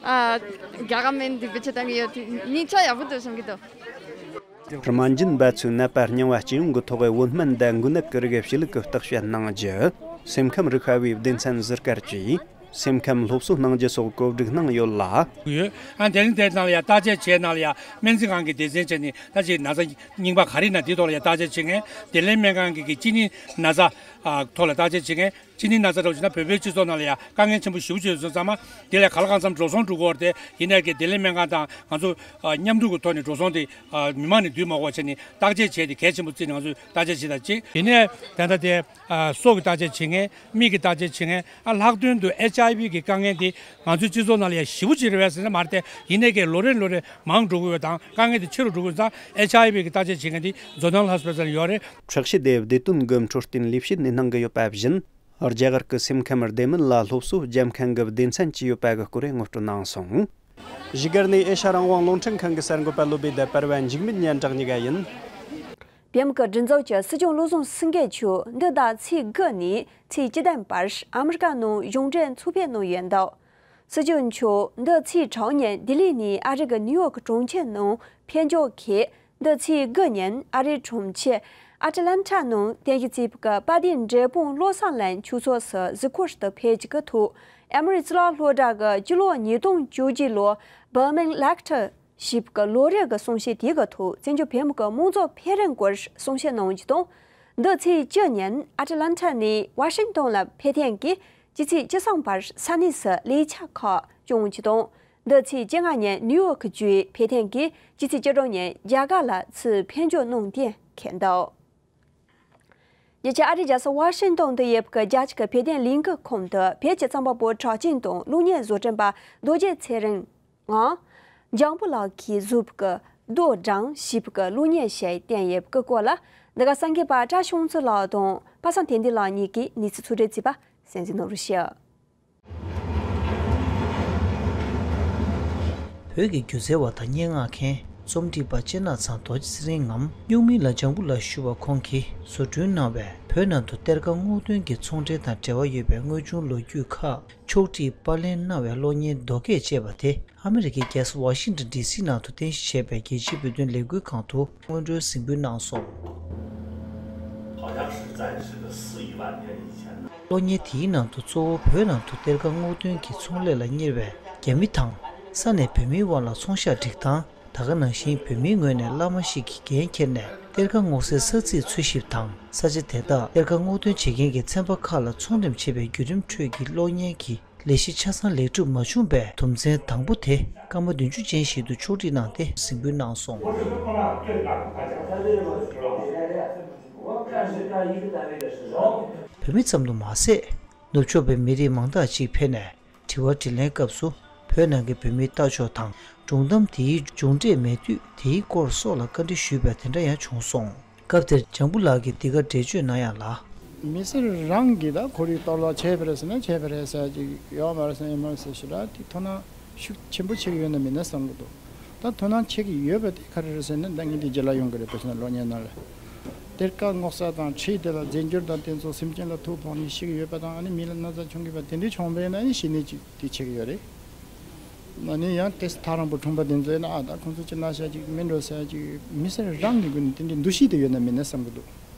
ཨ་རྒྱ་གར་སྨན་འདི་བེད་སྤྱོད་བཏང་གི་ཡོད། དེ་གཉིས་ཆ་ཡག་པོ་འདུག་བསམ་གྱི་འདུག་སྨན་སྦྱིན་པ་ཚོས་ནད་པ་རྙིང་བ་སྤྱི་ཡོངས་ཀྱི་ཐོག་བོད་སྨན་དང་མགོ་ནད་ཀྱི་རིགས་ཕྱི་ལུགས་ཀྱི་བརྟག་དཔྱད་གནང་རྒྱུ། སེམས་ཁམས་རིག་པ་བའི་སྡེ་ཚན་ཟུར་བཀར་གྱིས། སེམས་ཁམས་སློབ་གསོ་གནང་རྒྱུ་སོགས་གོ་སྒྲིག་གནང་ཡོད་ལ། ཡོད། ཨ་དེ་རིང་དེ་ནང་ལ་ཡང་བརྟག་དཔྱད་བྱས་ནང་ལ་ཡང་སྨན་རྩིས་ཁང་གི་སྡེ་ཚན་བྱས་ནས་ད་ཅིག་ན་ཚ་རྙིང་པ་ག་རེ་ཡིན་ན་དེ་ཐོག་ལ་ཡང་བརྟག་དཔྱད་བྱེད་མཁན། བདེ་ལེགས་སྨན་ཁང་གི་གི་གཅིན་སྙི་ན་ཚ་ཨ་ཐོག་ལ་བརྟག་དཔྱད་བྱེད་མཁན། གཅིན་སྙི་ན་ཚ་འདྲ་བོ་བྱས་ན་བོད་པའི་སྤྱི་ཚོགས་ནང་ལ་ཡང་དཀའ་ངལ་ཆེན་པོ་ཞེ་པོ་ཅིག་ཡོད་ཚོད་ཚང་མ་དེ་ལ་ག་ལ་གང་འཚམ་འགྲོ་སོང་འགྲོ་གི་ཡོད་རེད་དེ། ཡིན་ནའི་གི་བདེ་ལེགས་སྨན་ཁང་དང་ང་ཚོ་ཨ་མཉམ་རུབ་ཀྱི་ཐོག་ནས་འགྲོ་སོང་དེ་ཨ་མི་མང་ནས་བསྡུས་མ་དགོས་པ་བྱས་ནས་བརྟག་དཔྱད་བྱས་ཏེ་གལ་ཆེན་པོ་བརྩིས་ནས་ང་ཚོས་བརྟག་དཔྱད་བྱེད་དང་གཅིག་ཡིན་ནའི་ད་ལྟ་དེ། ཨ་སོ་གི་བརྟག་དཔྱད་བྱེད་མཁན། མིག་གི་བརྟག་དཔྱད་བྱེད་མཁན། ཨ་ལྷག་དོན་དུ་ཨེཆ་ཨའི་ཝི་གི་དཀའ་ངལ་འདི་ང་ཚོའི་སྤྱི་ཚོགས་ནང་ལ་ཡང་ཞེ་པོ་ཅིག་རེད་པས་ཟེར་ན་མ་རེད་དེ། ཡིན་ནའི་ཀྱང་ལོ་རེ་ལོ་རེ་མང་འགྲོ་གི་ཡོད་དང་དཀའ་ངལ་དེ་ཆེ་རུ་འགྲོ་གི་ཡོད་ཙང་ཨེཆ་ཨའི་ཝི་གི་བརྟག་དཔྱད་བྱེད་མཁན་འདི་ཛོ་ནལ་ཧོ་སི་པི་ཊལ་ཡོད་རེད། འཁྲུག་ཤེད་དེ་བདེ་དོན་གྱི་འཕྲོད་བསྟེན་ལས་བྱེད་ནས་གནང་གི་ཡོད་པ་བཞིན། རྒྱ་གར་གྱི་སེམས་ཁམས་བདེ་མིན་ལ་སློབ་གསོ་རྒྱབ་མཁན་གྱི་སྡེ་ཚན་གྱི་ཡོད་པ་གི་སྐོར་ངོ་སྤྲོད་གནང་སོང་། བཞུགས་སྒར་ནས་ཨེ་ཤ་རང་དབང་རླུང་འཕྲིན་ཁང་གི་གསར་འགོད་པ་བློ་བྷེ་དང་པར་བ་འཇིགས་མེད་སྙན་གྲགས་གཉིས་ཀ་ཡིན། བོད་མི་གི་སྒྲིག་འཛུགས་ཀྱི་སྲིད་སྐྱོང་བློ་བཟང་སེང་གེ་མཆོག་འདི་ཟླ་ཚེས་དགུ་ནས་ཚེས་བཅུ་བདུན་བར་ཨ་མི་རི་ཀ་ནང་གཞུང་འབྲེལ་ཚོགས་ཕེབས་གནང་ཡོད་འདུག་སྲིད་སྐྱོང་མཆོག་འདི་ཚེས་དྲུག་ཉིན་ལྡི་ལི་ནས་ཨ་རི་གི་ནིའུ་ཡོག་གྲོང་ཁྱེར་ནང་ཕེབས་འབྱོར་གྱིས། འདི་ཚེས་དགུ་ཉིན་ཨ་རིའི་གྲོང་ཁྱེར་ཨ་ཏི་ལན་ཊ་ནང་རྟེན་གཞི་བྱས་པའི་དཔལ་ལྡན་འབྲས་སྤུངས་བློ་བཟང་གླིང་ཆོས་ཚོགས་སུ་གཟིགས་སྐོར་དུ་ཕེབས་རྒྱུ་གི་ཐོག་ཨ་མི་རི་གཙུག་ལག་སློབ་གྲྭ་གི་སྤྱི་ལོ་ཉིས་སྟོང་བཅུ་གཅིག་ལོ་བྷར་མིང་ལེག་ཊར་ཞེས་པའི་ལོ་རེའི་གསུང་བཤད་དེའི་ཐོག་བཙན་བྱོལ་བོད་མི་གི་དམངས་གཙོ་འཕེལ་རིམ་སྐོར་གསུང་བཤད་གནང་རྒྱུ་དང་། འདི་ཚེས་བཅུ་ཉིན་ཨ་ཏི་ལན་ཊ་ནས་ཝ་ཤིང་ཏོན་ལ་ཕེབས་ཐེངས་ཀྱི་སྤྱི་ཚེས་བཅུ་གསུམ་བར་ས་གནས་སུ་ལས་འཆར་ཁག་སྐྱོང་རྒྱུ་དང་། འདི་ཚེས་བཅོ་ལྔ་ཉིན་ནིའུ་ཡོག་བརྒྱུད་ཕེབས་ཐེངས་ཀྱི་སྤྱི་ཚེས་བཅུ་དྲུག་ཉིན་རྒྱ་གར་ལ་ཚུར་ཕེབས་འབྱོར་གནང་རྟེན་འཁེལ་འདུག་ཉེ་ཆར་ཨ་རིའི་རྒྱལ་ས་ཝ་ཤིང་ཏོན་དུ་ཡོད་པའི་རྒྱལ་སྤྱི་གི་བོད་དོན་ལས་འགུལ་ཁང་དུ་བོད་ཀྱི་རྩོམ་པ་པོ་གྲགས་ཅན་དང་གློག་བརྙན་བཟོ་སྐྲུན་པ་རྡོ་རྗེ་ཚེ་རིང་ངམ། འཇམ་བུ་ལགས་ཀྱིས་བཟོས་པའི་ ཏུའུ་ཀྲང་ཞེས་པའི་གློག་བརྙན་ཞིག་བསྟན་ཡོད་པའི་སྐོར་ལ། འདི་ག་གསར་འགོད་པ་བཀྲ་ཤིས་དབང་འཛོམས་ལགས་དང་པ་སངས་བསྟན་འཛིན་ལགས་གཉིས་ཀྱིས་གནས་ཚུལ་ཕྱོགས་བསྒྲིགས་བྱས་པ་གསན་གཟིགས་གནང་རོགས་ཞུ། བོད་ཀྱི་སྒྱུ་རྩལ་བ་དང་སྙན་ངག་མཁན། རྩོམ་སྒྲིག་པ་གཅེས་ནག་ཚང་རྡོ་རྗེ་ཚེ་རིང་ངམ། སྨྱུག་མིང་ལ་ལྗང་བུ་ལགས་ཞུ་བ་ཁོང་གིས་བཟོ་སྐྲུན་གནང་བའི་བོད་ནང་དུ་གཏེར་ཁ་སྔོག་འདོན་གྱི་ཚོང་འབྲེལ་དང་འབྲེལ་བ་ཡོད་པའི་དངོས་བྱུང་ལོ་རྒྱུས་ཁག་ཕྱོགས་བསྒྲིགས་པར་ལེན་གནང་བའི་གློག་བརྙན་རྡོ་སྐས་ཅེས་པ་དེ། ཨ་མི་རི་ཀའི་རྒྱལ་ས་ཝ་ཤིང་ཊོན་ཌི་སི་ནང་དུ་རྟེན་གཞི་བྱས་པའི་རྒྱལ་སྤྱིའི་བོད་དོན་ལས་འགུལ་ཁང་དུ་སྔོན་འགྲོའི་གཟིགས་འབུལ་གནང་སོང་། 好像是在这个四亿万年以前的 གློག་བརྙན་དེའི་ནང་དུ་གཙོ་བོ་བོད་ནང་དུ་གཏེར་ཁ་སྔོག་འདོན་གྱི་ཚོང་ལས་ལ་གཉེར་བའི་རྒྱ་མི་དང་། ས་གནས་བོད་མིའི་དབར་ལ་ཚོང་ཤག་སྒྲིག་སྟངས། ད་ག་ནང་བཞིན་བོད་མིའི་ངོས་ནས་བླ་མ་ཞིག་གིས་འགན་འཁྱེར་ནས་གཏེར་ཁ་སྔོག་སའི་ས་ཚིགས་འཚོལ་ཞིབ་དང་། ས་ཆ་དེ་དག་གཏེར་ཁ་སྔོག་འདོན་བྱེད་མཁན་གྱི་ཚན་པ་ཁག་ལ་ཚོང་འགྲེམས་བྱེད་པའི་བརྒྱུད་རིམ་ཁྲོད་ཀྱི་གློག་བརྙན་གྱི་ལས་གཞི་ཆ་ཚང་ལེགས་གྲུབ་མ་བྱུང་བའི་དོན་ཚན་དང་པོ་དེ་སྐར་མ་བདུན་ཅུ་ཅན་ཞིག་ཏུ་ཕྱོགས་སྒྲིག་གནང་སྟེ་གཟིགས་འབུལ་གནང་སོང་། བོད་མི་ཙམ་དུ་མ་ཟད། ནུབ་ཕྱོགས་པའི་མི་རིགས་མང་དག་ཅིག་ཕེབས་ནས་དྲི་བ་དྲིས་ལན་སྐབས་སུ། བོད་ནང་གི་བོད་མིའི་ལྟ་ཕྱོགས་དང་། སྒྲུང་གཏམ་དེའི་མཇུག་འབྲས་མེད་དུས་དེའི་སྐོར་སོགས་ལ་བཀའ་འདྲི་ཞུས་པ་དེ་འདྲ་ཡང་བྱུང་སོང་། སྐབས་དེར་ལྗང་བུ་ལགས་ཀྱིས་འདི་གར་འགྲེལ་བརྗོད་གནང་ཡག་ལ། མི་སེར་རང་གིས་ད་ཁོར་ཡུག་གཏོར་བརླག་བྱས་པ་རེད་ཟེར་ན་བྱས་པ་རེད་ཟེར་ཅིག་ཡོད་མ་རེད་ཟེར་ཡིན་མ་རེད་ཟེར་ཞེ་དྲག་དེ་དོ་སྣང་ཤུགས་ཆེན་པོ་བྱེད་ཀྱི་ཡོད་ན་མེད་ན་བསམ་གྱི་འདུག་ད་དོ་སྣང་བྱེད་ཀྱི་ཡོད་པ་དེ་ག་རེ་རེད་ཟེར་ན། ད་ངས་འདི་རྗེས་ལ་ཡོང་གི་རེད། དཔེར་ན་གློག་བརྙན་ནང་ལ་གཏེར་ཁ་སྔོག་ས་དང་འཁྲིས་དེ་ལ་རྫས་འགྱུར་དང་དེ་ཚོ་སེམས་ཅན་ལ་ཐུག་ཕོག་ནས་ཤི་གི་ཡོད་པ་དང་། ཨ་ནི་མི་ལ་ན་ཚ་བྱུང་གི་ཡོད་པ་དེ་འདྲ་བྱུང་བས་ན་ཨ་ནི་ཤི་ནས་ཅིག་དེ་བྱེད་ཀྱི་ཡོད་རེད། ཨ་ནི་ཡང་དེ་ཐག་རིང་པོ་གྲོངས་པ་དེ་ཚོ་ཡིན་ན། ཨ་ད་ཁོང་ཚོ་ཅི་ན་ཤ་ཅིག་མིན་འགྲོ་ཟེར་ཅིག་མི་སེར་རང་གི་སྒོ་ནས་དེ་འདྲའི་འདུ་ཤེས་དེ་ཡོད་ན་མེད་ན་བསམ་གྱི་འདུག་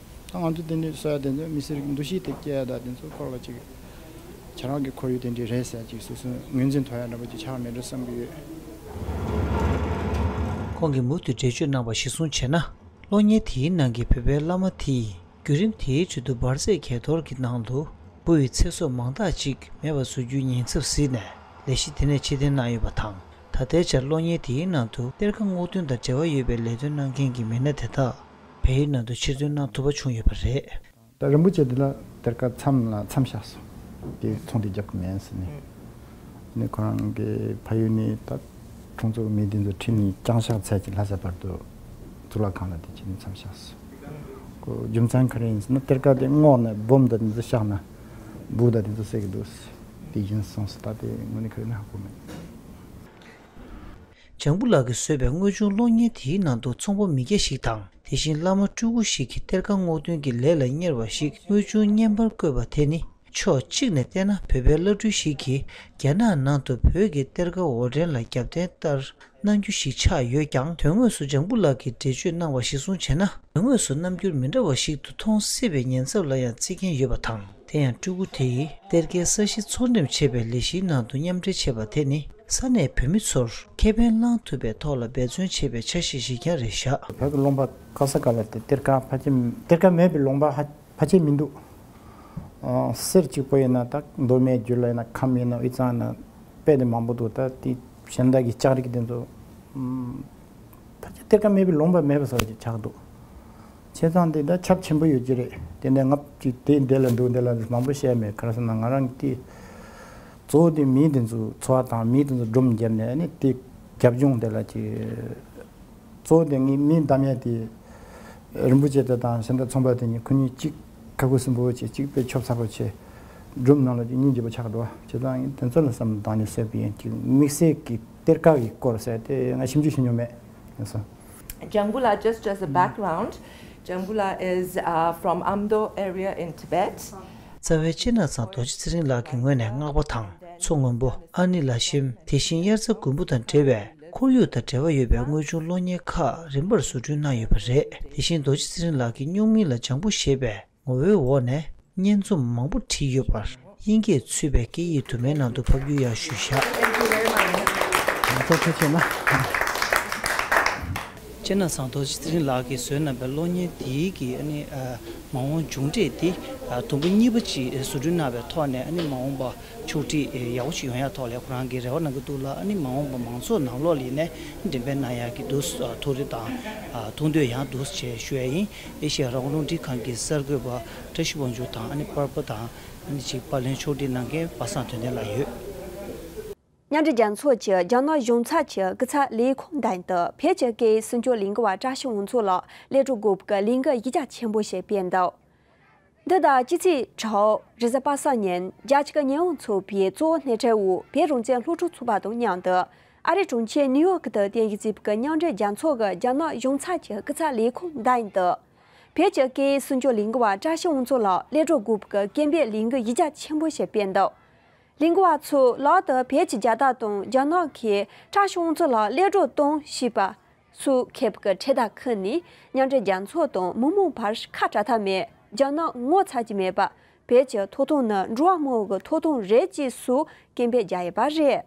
ད་ང་ཚོ་དེ་འདྲའི་གསོ་ཡ་དེ་ཚོ་མི་སེར་གྱི་འདུ་ཤེས་དེ་སྐྱེ་ཡ་ད་དེ་ཚོ་སྐོར་ལ་ཅིག་ཁྱེད་རང་གི་ཁོར་ཡུག་དེ་འདྲའི་རེད་ཟེར་ཅིག་སོ་སོ་ངོས་འཛིན་ཐོབ་ཡ་འདྲ་པོ་ཅིག་ཆགས་མེད་འགྲོ་བསམ་གྱི་ཡོད། ཁོང་གིས་མུ་མཐུད་འགྲེལ་བརྗོད་གནང་བ་གཞིར་བཟུང་བྱས་ན། གློག་བརྙན་དེའི་ནང་གི་བོད་པའི་བླ་མ་དེས་བརྒྱུད་རིམ་དེའི་ཁྲོད་དུ་འབར་རྫས་གས་གཏོར་གྱི་ནང་དུ་འབུ་ཡི་ཚེ་སྲོག་མང་དག་ཅིག་མེད་པར་བཟོ་རྒྱུའི་ཉེན་ཚབས་གཟིགས་ནས་ལས་གཞི་དེ་ནས་ཕྱིར་འཐེན་གནང་ཡོད་པ་དང་། ད་ལྟའི་ཆར་གློག་བརྙན་དེའི་ནང་དུ་གཏེར་ཁ་སྔོག་འདོན་དང་འབྲེལ་བ་ཡོད་པའི་ལས་དོན་གནང་མཁན་གྱི་མི་སྣ་དེ་དག་བལ་ཡུལ་ནང་དུ་ཕྱིར་ཐོན་གནང་ཐུབ་པ་བྱུང་ཡོད་པ་རེད། ད་རིན་པོ་ཆེ་དེ་ལ་གཏེར་ཁ་མཚམས་ལ་མཚམས་བཞག་སོང་། དེ་ཚོང་དེ་རྒྱབ་ཀྱི་མེད་ཟེར་ནས། ནི་ཁོ་རང་གི་ཕ་ཡུལ་ནས་ད་ཁོང་ཚོ་མི་དེ་ཚོ་ཁྲིད་ནས་བརྐྱངས་ཕྱག་ཚད་ཀྱི་ལྷ་ས་བར་དུ་གཙུག་ལག་ཁང་ལ་དེ་ཁྱེར་ནས་མཚམས་བཞག་སོང་། ཁོ་རྒྱུ་མཚན་ག་རེ་ཡིན་ཟེར་ན། གཏེར་ཁ་དེ་སྔོག་ནས་སྦོམ་དང་དེ་ཚོ་བཞག་ན་འབུ་དང་དེ་ཚོ་བསད་ཀྱི་འདུག་ཟེར། དེ་ཡིན་སོང་ཟེར། ད་དེ་དངོས་གནས་ག་རེ་ན་ཧ་གོ་མེད། ལྗང་བུ་ལགས་ཀྱིས་བཟོས་པའི་དངོས་བྱུང་གློག་བརྙན་དེའི་ནང་དུ་ཚོང་པ་མི་སྐྱ་ཞིག་དང་། དེ་བཞིན་བླ་མ་སྤྲུལ་སྐུ་ཞིག་གིས་གཏེར་ཁ་སྔོག་འདོན་གྱི་ལས་ལ་གཉེར་བ་ཞིག་དངོས་བྱུང་བརྙན་པར་བཀོད་པ་དེ་ནི། ཕྱོགས་གཅིག་ནས་བལྟས་ན། བོད་པའི་བླ་སྤྲུལ་ཞིག་གིས་རྒྱ་ནག་ནང་དུ་བོད་ཀྱི་གཏེར་ཁ་འོར་འདྲེན་ལ་རྒྱབ་རྟེན་ལྟར་གནང་རྒྱུ་ཞིག་ཆགས་ཡོད་ཀྱང་། དོན་དངོས་སུ་ལྗང་བུ་ལགས་ཀྱིས་འགྲེལ་བརྗོད་གནང་བ་གཞིར་བཟུང་བྱས་ན། དོན་དངོས་སུ་རྣམ་འགྱུར་མི་འདྲ་བ་ཞིག་ཏུ་མཐོང་སྲིད་པའི་ཉེན་ཚབས་ལ་ཡང་བརྩི་མཁན་ཡོད་པ་དང་། དེ་ཡང་སྤྲུལ་སྐུ་དེ་ཡིས་གཏེར་ཁའི་ས་གཞི་ཚོང་འགྲེམས་བྱེད་པའི་ལས་གཞིའི་ནང་དུ་མཉམ་འབྲེལ་བྱས་པ་དེ་ནི། ས་གནས་བོད་མི་ཚོར་ཁེ་ཕན་བླང་ཐུབ་པའི་ཐོག་ལ་འབད་བརྩོན་བྱེད་པའི་ཆ་ཤས་ཤིག་ཀྱང་རེད་བཞག། བོད་ཀྱི་ལུང་པ་ག་ས་ག་ལ་དེ་གཏེར་ཁ་ཕལ་ཆེར། གཏེར་ཁ་མེད་པའི་ལུང་པ་ཧ་ཕལ་ཆེར་མི་འདུག། ཨ། གསེར་གཅིག་པོ་ཡིན་ན། ད་མདོ་སྨད་རྒྱུད་ལ་ཡིན་ན། ཁམས་ཡིན་ན། དབུས་གཙང་ཡིན་ན། དཔེ་དེ་མང་པོ་འདུག། ད་དེ་གཞན་དག་གི་ལྕགས་རིགས་དེ་ཚོ། ཨམ། ཕལ་ཆེར་གཏེར་ཁ་མེད་པའི་ལུང་པ་མེད་པ་བཟོ་ཅིག་ཆགས་འདུག། བྱས་ཙང་དེ་ད་ཁྱབ་ཆེན་པོ་ཡོད་ཀྱི་རེད། དེ་འདྲ་ང་ཅིག་དེ་འདི་ལ་འདུག་འདི་ལ་མང་པོ་བཤད་མེད། ག་རེ་ཟེར་ན། ང་རང་གི་དེ་གཙོ་བོ་དེ་མི་དེ་ཚོའི་འཚོ་བ་དང་། མི་དེ་ཚོ་སྒྲུང་བརྒྱབ་ནས། ཨ་ནི་དེ་རྒྱབ་ལྗོངས་དེ་ལ་ཅིག། གཙོ་བོ་དེ་ངའི་མིང་བདམས་ཡ་དེ། རིན་པོ་ཆེ་དེ་དང་གཞན་དག་ཚོང་པ་དེ་གཉིས། ཁོ་གཉིས་གཅིག་ཁ་ཁུ་སིམ་པོ་བྱས། གཅིག་དཔེ་ཆོབ་ཚ་པོ་བྱས། སྒྲུང་ནང་ལ་ཅིག་སྙིང་རྗེ་པོ་ཆགས་འགྲོ་བ། བྱས་ཙང་དེ་ཚོ་ལ་བསམ་བློ་བཏང་ནས་བཟོས་པ་ཡིན། ཅིག་དམིགས་བསལ་གྱི་གཏེར་ཁ་གི་སྐོར་ཟེར་དེ་ང་ཞིབ་འཇུག་བྱས་མྱོང་མེད། ཡིན་སོང་། Jangpula, just as a background, Jangpula is uh, from Amdo area in Tibet. རྩ་བའི་གཅེས་ནག་ཚང་རྡོ་རྗེ་ཚེ་རིང་ལགས་ཀྱི་ངོས་ནས་བསྔགས་པ་དང་མཚོ་སྔོན་པོ། ཨ་ནེ་ལ་ཤིམ། དེ་བཞིན་དབྱར་རྩྭ་དགུན་འབུ་དང་འབྲེལ་བའི་ཁོར་ཡུག་དང་འབྲེལ་བ་ཡོད་པའི་དངོས་བྱུང་གློག་བརྙན་ཁག་རིམ་པར་བཟོ་སྐྲུན་གནང་ཡོད་པ་རེད། དེ་བཞིན་རྡོ་རྗེ་ཚེ་རིང་ལགས་ཀྱི་སྨྱུག་མིང་ལ་ལྗང་བུ་ཞེས་པའི་ངོ་བོའི་འོག་ནས་སྙན་རྩོམ་མང་པོ་བྲིས་ཡོད་པར། དབྱིན་སྐད་ཚུད་པའི་སྐད་ཡིག་དུ་མའི་ནང་དུ་ཕབ་སྒྱུར་ཡང་ཞུས་བཞག། Thank you very much. ཐུགས་རྗེ་ཆེ་གནང་། གཅེས་ནག་ཚང་རྡོ་རྗེ་ཚེ་རིང་ལགས་ཀྱིས་བཟོས་གནང་པའི་གློག་བརྙན་དེའི་གི་ཨ་ནི་ཨ་མ་འོངས་མཇུག་འབྲས་དེ། ཨ་དུམ་བུ་གཉིས་པ་ཅིག་བཟོ་སྐྲུན་གནང་བའི་ཐོག་ནས། ཨ་ནི་མ་འོངས་པ་ཕྱོགས་སྒྲིག་ཡག་པོ་ཅིག་ཡོང་ཡག་ཐོག་ལ་ཁོ་རང་གིས་རེ་བ་གནང་གི་འདུག་ལ། ཨ་ནི་མ་འོངས་པ་མང་ཚོགས་ནང་ལོགས་ལ་ནས་འགྲེམས་སྤེལ་གནང་ཡག་གི་འདུག། ཨ་ཐུགས་རེ་དང་ཨ་ཐུགས་འདོད་ཡང་འདུག་ཅེས་ཞུ་ཡ་ཡིན། ཨེ་ཤེ་ཡ་རང་དབང་རླུང་འཕྲིན་ཁང་གི་གསར་འགོད་པ་བཀྲ་ཤིས་དབང་ཕྱུག་དང་། ཨ་ནི་པར་པ་དང་། ཨ་ནི་ཅིག་པར་ལེན་ཕྱོགས་སྒྲིག་གནང་མཁན་པ་སངས་དོན་ལྡན་ལགས་ཡོད། མཉམ་འབྲེལ་རྒྱལ་ཚོགས་ཀྱི་རྒྱ་ནག་གཞུང་ཚབ་ཀྱི་སྐུ་ཚབ་ལས་ཁུངས་མདུན་དུ་བོད་ཀྱི་སྐད་ཡིག་སྲུང་སྐྱོབ་ལས་འགུལ་བ་བཀྲ་ཤིས་དབང་ཕྱུག་ལགས་གློད་གྲོལ་དགོས་པའི་ལས་འགུལ་གཞི་རྒྱ་ཆེན་པོ་ཞིག་སྤེལ་འདུག་འདི་དང་ཕྱི་ཚེས་དྲུག་རེས་གཟའ་པ་སངས་ཉིན་རྒྱ་ཆེ་གི་ཉེ་འོང་ཚོགས་པའི་གཙོ་བོ་སྣེ་ཁྲིད་འོག་བོད་རང་བཙན་སློབ་ཕྲུག་ཚོགས་པ་དང་མཉམ་དུ་ཨ་རིའི་གྲོང་ཁྱེར་ནིའུ་ཡོག་ཏུ་རྟེན་གཞི་བྱས་པའི་མཉམ་འབྲེལ་རྒྱལ་ཚོགས་ཀྱི་རྒྱ་ནག་གཞུང་ཚབ་ཀྱི་སྐུ་ཚབ་ལས་ཁུངས་མདུན་དུ། བོད་ཀྱི་སྐད་ཡིག་སྲུང་སྐྱོབ་ལས་འགུལ་བ་བཀྲ་ཤིས་དབང་ཕྱུག་ལགས་གློད་གྲོལ་དགོས་པའི་སྐད་འབོད་ལས་འགུལ་གཞི་རྒྱ་ཆེན་པོ་ཞིག་སྤེལ་འདུག་ལས་འགུལ་བ་ཚོས་ལག་ཏུ་བོད་ཀྱི་རྒྱལ་དར་དང་རྒྱ་ནག་གིས་བཀྲ་ཤིས་དབང་ཕྱུག་ལགས་གློད་གྲོལ་བཏང་ཞེས་པ་སོགས་མཁས་པའི་འཁྲབ་སྟོན་ཁུལ་ནས་མཉམ་འབྲེལ་རྒྱལ་ཚོགས་དང་མི་མང་བར་ཁ་བྲལ་ཐབས་མེད། རྒྱ་ནག་ངོ་ཚ་གྱི་མེད་པ། བོད་ཀྱི་ཐོབ་ཐང་ནི་འགྲོ་བ་མང་བོའི་ཐོབ་ཐང་རེད་ཅེས་སོགས་སྐད་འབོད་རྒྱག་ཡོད་པ་རེད།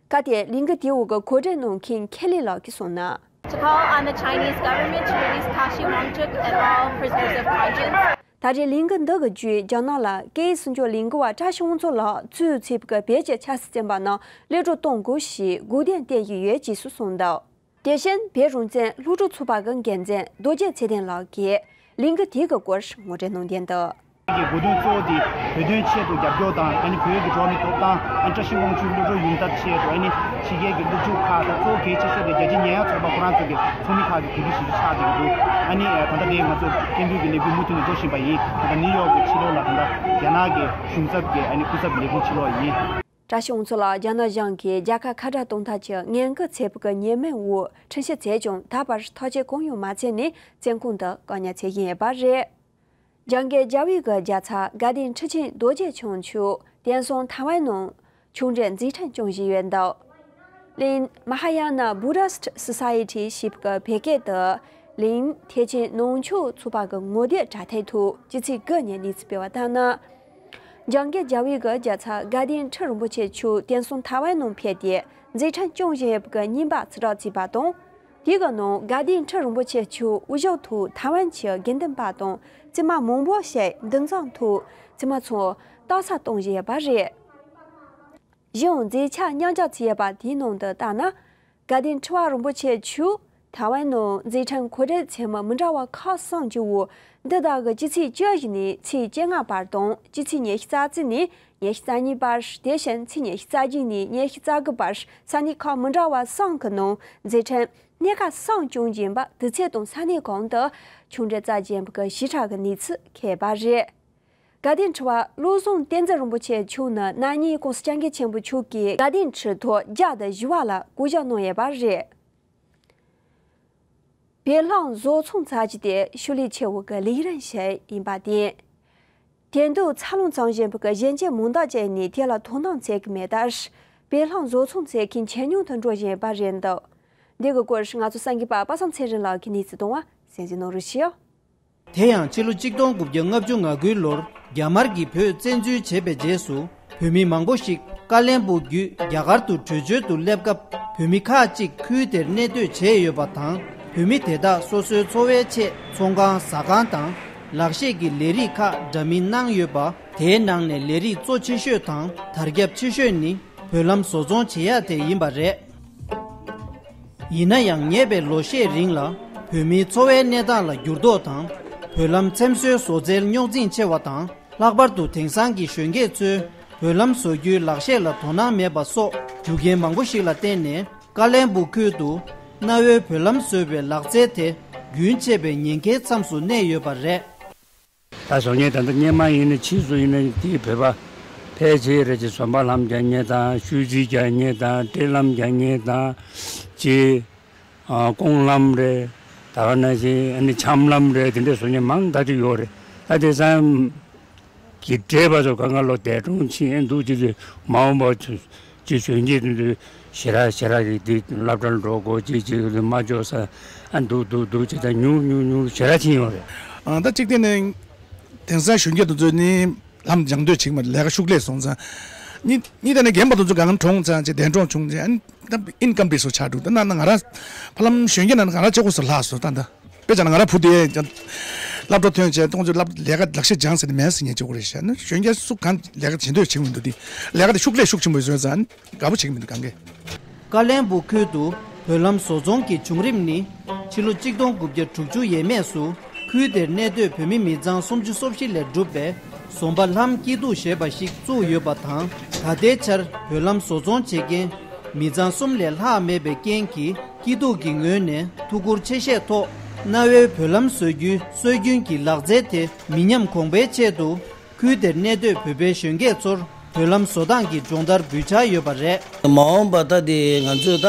སྐབས་དེར་ལས་འགུལ་དེའི་འོག་གི་གོ་སྒྲིག་གནང་མཁན་ཁེ་ལི་ལགས་ཀྱིས་གསུངས་ན། To call on the Chinese government to release Kashi Wangchuk and all prisoners of conscience. ད་རེས་ལས་འགུལ་འདི་གི་བརྒྱུད་རྒྱ་ནག་ལ་སྐད་ཡིག་སྲུང་སྐྱོབ་ལས་འགུལ་བ་བཀྲ་ཤིས་དབང་ཕྱུག་ལགས་གཙོས་བྱས་པའི་བོད་ཀྱི་ཆབ་སྲིད་བཙོན་པ་རྣམས་གློད་གྲོལ་གཏོང་དགོས་ཞེས་སྒུག་བསྡད་བསྡད་ཀྱི་ཡོད་ཅེས་སུ་གསུངས་འདུག་དེ་བཞིན་བོད་རང་བཙན་སློབ་ཕྲུག་ཚོགས་པ་གི་འགན་འཛིན་རྡོ་རྗེ་ཚེ་བརྟན་ལགས་ཀྱིས་ལས་འགུལ་དེ་གི་སྐོར་ངོ་སྤྲོད་གནང་དོན་དུ། ཀྱི་དགོས་འདུན་གཙོ་བོ་དེ་བོད་དོན་ཆེད་དུ་རྒྱབ་སྐྱོར་དང་། ཨ་ནི་བོད་ཀྱི་འགྲོ་བ་མིའི་ཐོབ་ཐང་། ཨ་ནི་བཀྲ་ཤིས་དབང་ཕྱུག་གློད་གྲོལ་ཡོང་ཐབས་ཆེད་དུ། ཨ་ནི་ཕྱི་རྒྱལ་གྱི་སློབ་ཕྲུག་ཁག་དང་གཙོ་བོ་གལ་ཆེ་ཤོས་དེ་རྒྱལ་སྤྱིའི་ཉེས་ཡངས་ཚོགས་པ་ཁོ་རང་ཚོ་གི་ཚོགས་མི་ཁག་གི་གོ་སྒྲིག་ཞིག་ཆགས་བསྡད་ཀྱི་འདུག་ཨ་ནི་ད་ལྟ་དེ་ང་ཚོ་སྐད་འབོད་ཀྱི་ལས་འགུལ་མུ་མཐུད་ནས་འགྲོ་བཞིན་པ་ཡིན། ད་ལྟ་ནིའུ་ཡོག་གི་ཕྱི་ལོགས་ལ་ད་ལྟ་རྒྱ་ནག་གི་གཞུང་ཚབ་ཀྱི་ཨ་ནི་སྐུ་ཚབ་ལས་ཁུངས་ཕྱི་ལོགས་ཡིན། བཀྲ་ཤིས་དབང་ཕྱུག་ལགས་རྒྱ་ནག་གཞུང་གིས་རྒྱལ་ཁབ་ཁ་བྲལ་གཏོང་ཐབས་ཀྱི་ངན་སྐུལ་བྱས་པའི་ཉེས་མིང་འོག་ཁྲིམས་ཞིབ་བྱས་ཀྱང་ད་བར་ཐག་གཅོད་གང་ཡང་མ་བྱས་ནས་བཙོན་ཁང་དུ་བཀག་ཉར་བྱེད་བཞིན་ཡོད་པ་རེད། རྒྱ་གར་རྒྱལ་བའི་གི་རྒྱལ་ཚབ་དགའ་ལྡན་ཁྲི་ཆེན་རྡོ་རྗེ་འཆང་མཆོག་དེང་སང་ཐའེ་ཝན་ནང་ཆུང་འདྲིས་མཛད་འཕྲིན་སྐྱོང་བཞིན་ཡོད་འདུག་གླིང་Mahayana Buddhist Society ཞེས་པའི་བོད་སྐད་དུ་གླིང་ཐེག་ཆེན་ནང་ཆོས་ཚོགས་པ་གི་ངོ་དེབ་དྲ་ཐད་ཐོག་ཕྱི་ཚེས་དགུ་ཉིན་གནས་ཚུལ་སྤེལ་བ་ལྟར་ན། རྒྱ་གར་རྒྱལ་བའི་གི་རྒྱལ་ཚབ་དགའ་ལྡན་ཁྲི་རིན་པོ་ཆེ་མཆོག་དེང་སང་ཐའེ་ཝན་ནང་ཕེབས་ཏེ་མཛད་འཕྲིན་སྐྱོང་བཞིན་ཡོད་པའི་གི་རྙིང་པ་ཕྱིར་བསྒྲགས་བྱས་པ་དང་། དེ་གི་ནང་དགའ་ལྡན་ཁྲི་རིན་པོ་ཆེ་མཆོག་དབུ་བཞུགས་ཐོག་ཐའེ་ཝན་གྱི་དགེ་འདུན་པ་དང་བཙུན་མ་མང་པོ་ཞིག་འདུ་འཛོམས་ཐོག་བཙུན་མ་ཚོར་རྟགས་གསལ་གཏོང་བཞིན་ཡོད་པ་རེད། གཞན་ཡང་མཛད་འཆར་མཉམ་ཞུགས་བྱས་ཡོད་པ་དེའི་ནང་དུ་བལྟས་ན། དགའ་ལྡན་ཁྲི་པ་རིན་པོ་ཆེ་མཆོག་ཐའེ་ཝན་ནང་མཛད་འཕྲིན་གོ་སྒྲིག་བྱེད་མི་མི་འདྲ་བ་ཁག་གསུམ་གྱི་འོག་འདི་ཟླ་གི་སྤྱི་ཚེས་བཅུ་བཞི་ནས་ཚེས་བཅོ་ལྔ་བར་དང་སྤྱི་ཚེས་ཉི་ཤུ་རྩ་གཅིག་ནས་ཉི་ཤུ་རྩ་གཉིས་བར། དེ་བཞིན་ཚེས་ཉི་ཤུ་རྩ་བརྒྱད་ནས་ཉི་ཤུ་རྩ་དགུ་བར་ས་གནས་ཁག་མི་འདྲ་བ་གསུམ་གྱི་ནང་མཛད་འཕྲིན་གནས་ཁག་གསུམ་སྐྱོང་བཞིན་པ་དུས་ཚོད་དང་ས་གནས་གང་དུ་ཆུང་འདྲིས་བྱེད་བཞིན་པའི་ཞིབ་ཕྲ་གི་གནས་ཚུལ་འཁོད་པ་རེད། དགའ་ལྡན་ཁྲི་པ་བློ་བཟང་བསྟན་འཛིན་རིན་པོ་ཆེ་མཆོག་ནི་ན་ནིང་༸གོང་ས་༸སྐྱབས་མགོན་ཆེན་པོ་མཆོག་གིས་དགའ་ལྡན་ཁྲི་ཐོག་བརྒྱ་དང་བཞི་པ་ལ་བསྐོ་གཞག་གནང་ཡོད་པ་རེད། བོད་ལྷམ་བཟོ་ཚོང་ཚར་གྱི་དེ་ཤུགས་ལས་ཆེ་བོ་གི་ལས་རིམ་ཞིག་ཡིན་པ་བརྟེན། དེང་དུས་འཚར་ལོངས་བྱུང་བཞིན་པའི་གཞོན་སྐྱེས་མང་དག་ཅིག་ནས་དེ་ལ་དོ་སྣང་བྱེད་ཀྱི་མེད་སྟབས། བོད་ལྷམ་བཟོ་ཚོང་བྱེད་མཁན་ཇེ་ཉུང་དུ་འགྲོ་བཞིན་པ་རེད་འདུག་འདི་གི་སྐོར་ང་ཚོ་གསར་འགོད་པ་པ་སངས་ཚེ་རིང་ལགས་ཀྱིས་གནས་ཚུལ་བཏང་བ་གསན་གཟིགས་གནང་རོགས་ཞུ། དེ་ཡང་ཕྱི་ལོ་གཅིག་སྟོང་དགུ་བརྒྱ་ལྔ་བཅུ་ང་དགུའི་ལོར་རྒྱ་དམར་གྱིས་བོད་བཙན་འཛུལ་བྱས་པའི་རྗེས་སུ། བོད་མི་མང་པོ་ཞིག་ཀ་བློན་སྦུག་བརྒྱུད་རྒྱ་གར་དུ་བྲོས་བྱོལ་དུ་སླེབས་སྐབས། བོད་མི་ཁག་ཅིག་ཁུལ་དེར་གནས་སྡོད་བྱས་ཡོད་པ་དང་། བོད་མི་དེ་དག་སོ་སོའི་འཚོ་བའི་ཆེད་ཚོང་ཁང་ཟ་ཁང་དང་ལག་ཤེས་ཀྱི་ལས་རིགས་ཁག་འདྲ་མིན་གནང་ཡོད་པ། དེའི་ནང་ནས་ལས་རིགས་གཙོ་ཆེ་ཤོས་དང་དར་ཁྱབ་ཆེ་ཤོས་ནི་བོད་ལྷམ་བཟོ་ཚོང་བྱེད་ཡག་དེ་ཡིན་པ་རེད། ཡིན་ན་ཡང་ཉེ་བའི་ལོ་ཤས་རིང་ལ་བོད་མིའི་འཚོ་བའི་གནས་སྟངས་ལ་འགྱུར་ལྡོག་དང་། བོད་ལྷམ་འཚེམ་བཟོའི་བཟོ་རྩལ་རྙོག་འཛིང་ཆེ་བ་དང་། ལྷག་པར་དུ་དེང་སང་གི་གཞོན་སྐྱེས་ཚོས་བོད་ལྷམ་བཟོ་རྒྱུའི་ལག་ཤེས་ལ་དོ་སྣང་མེད་པ་སོགས་རྒྱུ་རྐྱེན་མང་པོ་ཞིག་ལ་བརྟེན་ནས། ཀ་བློན་སྦུག་ཁུལ་དུ་གནའ་བོའི་བོད་ལྷམ་བཟོ་བའི་ལག་རྩལ་དེ་རྒྱུན་ཆད་པའི་ཉེན་ཁའི་མཚམས་སུ་གནས་ཡོད་པ་རེད། ད་བཟོ་མཁན་ད་ལྟ་སྔོན་མ་ཡིན་ན་ཕྱིས་སུ་ཡིན་ན་དེའི་བོད་པ་ཕལ་ཆེར་རེད་ཅེས། ཟོན་པ་ལྷམ་རྒྱག་མཁན་དང་། ཤུལ་རྫས་རྒྱག་མཁན་དང་། སྤྲེལ་ལྷམ་རྒྱག་མཁན་དང་། ཅེས། ཨ། ཀོང་ལྷམ་རེད། ད་ག་ནང་བཞིན་ཨ་ནི་འཆམ་ལྷམ་རེད། དེ་འདྲའི་བཟོ་མཁན་མང་དག་ཅིག་ཡོད་རེད། ད་དེང་སང་གི་བགྲེས་པ་ཚོ་གང་ག་ལོ་འདས་གྲོངས་ཕྱིན་འདུག་ཅེས་ཚོས་མ་འོངས་པ་ཚོ་ཅིག་གཞོན་སྐྱེས་དེ་ཚོས་ཞེ་དྲག་ཞེ་དྲག་གིས་འདི་སློབ་གྲྭར་འགྲོ་དགོས། ཅིག་ཅིག་མ་འཇོག་ས་ཨ་འདུག་འདུག་འདུག་ཅེས་ད་ཉུང་ཉུང་ཉུང་ཞེ་དྲག་ཕྱིན་ཡོད་རེད། ཨ། ད་གཅིག་བལྟས་ནས་དེང་སང་གཞོན་སྐྱེས་དེ་ཚོས་ནི་ལྷམ་སྦྱང་འདོད་བྱེད་ཀྱི་མ་རེད། ལས་ཀ་ཤུགས་ལས་སོང་ཙང་། གཉིས་གཉིས་བལྟས་ནས་རྒན་པ་དེ་ཚོ་གང་གྲོངས་ཙང་ཅིག་འདས་གྲོངས་བྱུང་ཙང་། ཨ་ནི་ད་ཨིན་ཀམ་བི་སོ་ཆགས་འགྲོ། ད་ན་ན་ང་རང་ཕ་ལམ་གཞོན་སྐྱེས་ན་ང་རང་ལྕོགས་པོ་སོ་ལྷག་སོ། ད་ད་དཔེ་བྱས་ན་ང་རང་བུ་དེ་སློབ་གྲྭ་ཐོན་བྱས་གཏོང་ཚོད་སློབ་ལས་ཀ་ལག་ཤེས་སྦྱངས་ཟེར་ནས་མེད་ཟེར་ཉན་ཆོག་གི་རེད་ཤག་ན་གཞོན་སྐྱེས་སུ་གང་ལས་ཀ་བྱེད་འདོད་བྱེད་ཀྱི་མི་འདུག་དེ། ལས་ཀ་དེ་ཤུགས་ལས་ཤུགས་ཆེན་པོ་བཟོས་ཙང་དགའ་པོ་བྱེད་ཀྱི་མི་འདུག་གང་གས། ཀ་བློན་སྦུག་ཁུལ་དུ་བོད་ལྷམ་བཟོ་ཚོང་གི་བྱུང་རིམ་ནི་ཕྱི་ལོ་གཅིག་སྟོང་དགུ་བརྒྱ་དྲུག་ཅུ་ཡས་མས་སུ་ཁུལ་དེར་གནས་སྡོད་བོད་མི་མི་ཚང་སུམ་ཅུ་སོ་བཞི་ལས་གྲུབ་པའི་ཟོམ་པ་ལྷམ་སྐྱིད་སྡུག་ཞེས་པ་ཞིག་བཙུགས་ཡོད་པ་དང་། ད་ ད་ལྟའི་ཆར་བོད་ལམ་བཟོ་ཚོང་བྱེད་མཁན་མི་ཚང་གསུམ་ལས་ལྷག་མེད་པའི་རྐྱེན་གྱིས། སྐྱིད་སྡུག་གི་ངོས་ནས་ཐུགས་ཁུར་ཆེ་བཞེས་ཐོག་གནའ་བོའི་བོད་ལམ་བཟོ་རྒྱུའི་སྲོལ་རྒྱུན་གྱི་ལག་རྩལ་དེ་མི་ཉམས་གོང་འཕེལ་ཆེད་དུ། ཁུལ་དེར་གནས་སྡོད་བོད་པའི་གཞོན་སྐྱེས་ཚོར་བོད་ལམ་བཟོ་སྟངས་ཀྱི་སྦྱོང་བརྡར་འབུལ་འཆར་ཡོད་པ་རེད། མ་འོངས་པ་ད་དེ་ང་ཚོས་ད་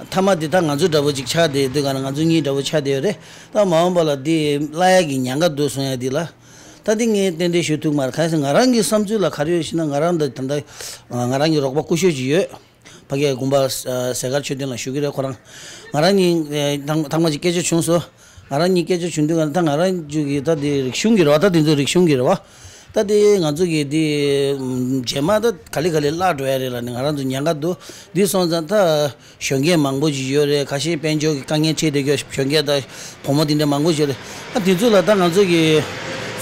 མཐའ་མ་དེ་ད་ང་ཚོ་འདྲ་པོ་ཅིག་ཆགས་བསྡད་དུས་ག་ན་ང་ཚོ་གཉིས་འདྲ་པོ་ཆགས་བསྡད་ཡོད་རེད། ད་མ་འོངས་པ་ལ་དེ་བརླག་ཡ་གི་ཉེན་ཁ་འདུག་གསུང་ཡ་དེ་ལ། ད་དེ་ངས་གཏན་གཏན་ཞུ་ཐུབ་མ་རེད། གང་ཡིན་ཟེར་ང་རང་གི་བསམ་ཚུལ་ལ་ག་རེ་ཡོད་ཞེ་ན། ང་རང་ད་ད་ལྟ་ང་རང་གི་རོགས་པ་སྐུ་ཞབས་ཅིག་ཡོད། ཕ་གིའི་དགོན་པ་ཟས་དཀར་ཆོས་སྡིངས་ལ་བཞུགས་ཀྱི་རེད་ཁོ་རང་། ང་རང་གཉིས་ཐང་ཐང་མ་ཅིག་སྐད་ཆ་བྱུང་སོང་། ང་རང་གཉིས་སྐད་ཆ་བྱུང་དུས་ད་ང་རང་ཚོ་གི་ད་དེ་རིག་གཞུང་གི་རེད་བ། ད་དེ་ཚོ་རིག་གཞུང་གི་རེད་བ། ད་དེ་ང་ཚོ་གི་དེ་རྗེས་མ་ད་ག་ལེ་ག་ལེ་བརླག་འགྲོ་ཡ་རེད་ལབ་ནས་ང་རང་ཚོ་ཉེན་ཁ་འདུག་དེ་སོང་ཙང་ད་གཞོན་སྐྱེས་མང་པོ་ཅིག་ཡོད་རེད། ཁ་ཤས་དཔལ་འབྱོར་གྱི་དཀའ་ངལ་འཕྲད་བསྡད་རྒྱུ་གཞོན་སྐྱེས་དང་བུ་མོ་དེ་འདྲ་མང་པོ་ཅིག་ཡོད་རེད། ཨ་དེ་ཚོ་ལ་ད་ང་ཚོ་གི་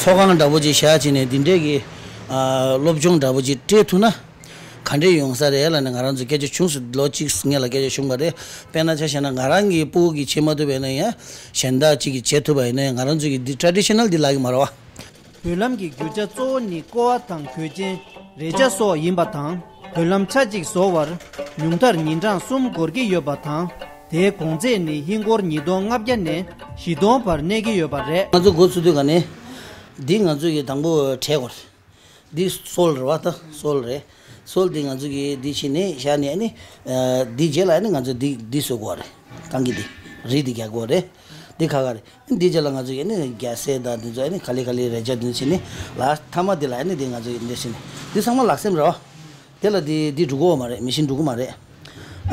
ཚོགས་ཁང་འདྲ་པོ་ཅིག་བཞག་བྱས་ནས་དེ་འདྲས་ཀྱི་སློབ་སྦྱོང་འདྲ་པོ་ཅིག་སྤྲད་ཐུབ་ན། ག་འདྲས་ཡོང་ས་རེད་ལབ་ནས་ང་རང་ཚོས་སྐད་ཆ་བྱུང་སོང་། ལོ་གཅིག་སྔོན་ལ་སྐད་ཆ་བྱུང་བ་རེད། དཔེར་ན་ཆ་བཞག་ན་ང་རང་གི་སྤུ་གུ་གིས་བྱེད་མ་ཐུབ་པ་ཡིན་ན་ཡང་གཞན་དག་ཅིག་གིས་བྱེད་ཐུབ་པ་ཡིན་ན་ཡང་ང་རང་ཚོ་གི་འདི་ཊ་རེ་ཌི་ཤ་ནལ་འདི་ལབ་ཀྱི་མ་རེད་བ། བོད་ལམ་གྱི་རྒྱུ་ཆ་གཙོ་བོ་ནི་ཀོ་བ་དང་གོས་ཆེན། རས་ཆ་སོགས་ཡིན་པ་དང་། བོད་ལམ་ཆ་གཅིག་བཟོ་བར་ཉུང་མཐར་ཉིན་གྲངས་གསུམ་འགོར་གྱི་ཡོད་པ་དང་། དེའི་གོང་ཚད་ནི་ཧིན་སྒོར་ཉིས་སྟོང་ལྔ་བརྒྱ་ནས་བཞི་སྟོང་བར་གནས་ཀྱི་ཡོད་པ་རེད། ང་ཚོ་འགོ་ཚུགས་དུས་ག་ནས་འདི་ང་ཚོ་གི་དང་པོ་བྲེག་དགོས་རེད། འདི་སོལ་རེད་བ། ད་སོལ་རེད། སོལ་འདི་ང་ཚོ་གིས་འདི་བྱས་ནས་བཞག་ནས་ཨ་ནི། ཨ་འདི་རྗེས་ལ་ཨ་ནི་ང་ཚོ་འདི་འདི་བཟོ་དགོས་རེད། རྐང་གི་འདི་རིས་འདི་རྒྱག་དགོས་རེད། འདི་ཁ་ཁ་རེད། འདི་རྗེས་ལ་ང་ཚོ་གིས་ཨ་ནི་རྒྱ་སེ་དང་འདི་ཚོ་ཨ་ནི་ག་ལེ་ག་ལེ་རས་ཆ་འདི་ཚོ་བྱས་ནས་ལ་མཐའ་མ་འདི་ལ་ཨ་ནི་འདི་ང་ཚོ་གིས་འདི་བྱས་ནས་འདི་ཚང་མ་ལག་སེམས་རེད་བ། དེ་ལ་འདི་འདི་འགྲོ་གི་ཡོད་མ་རེད། མེ་ཤིན་འགྲོ་གི་མ་རེད།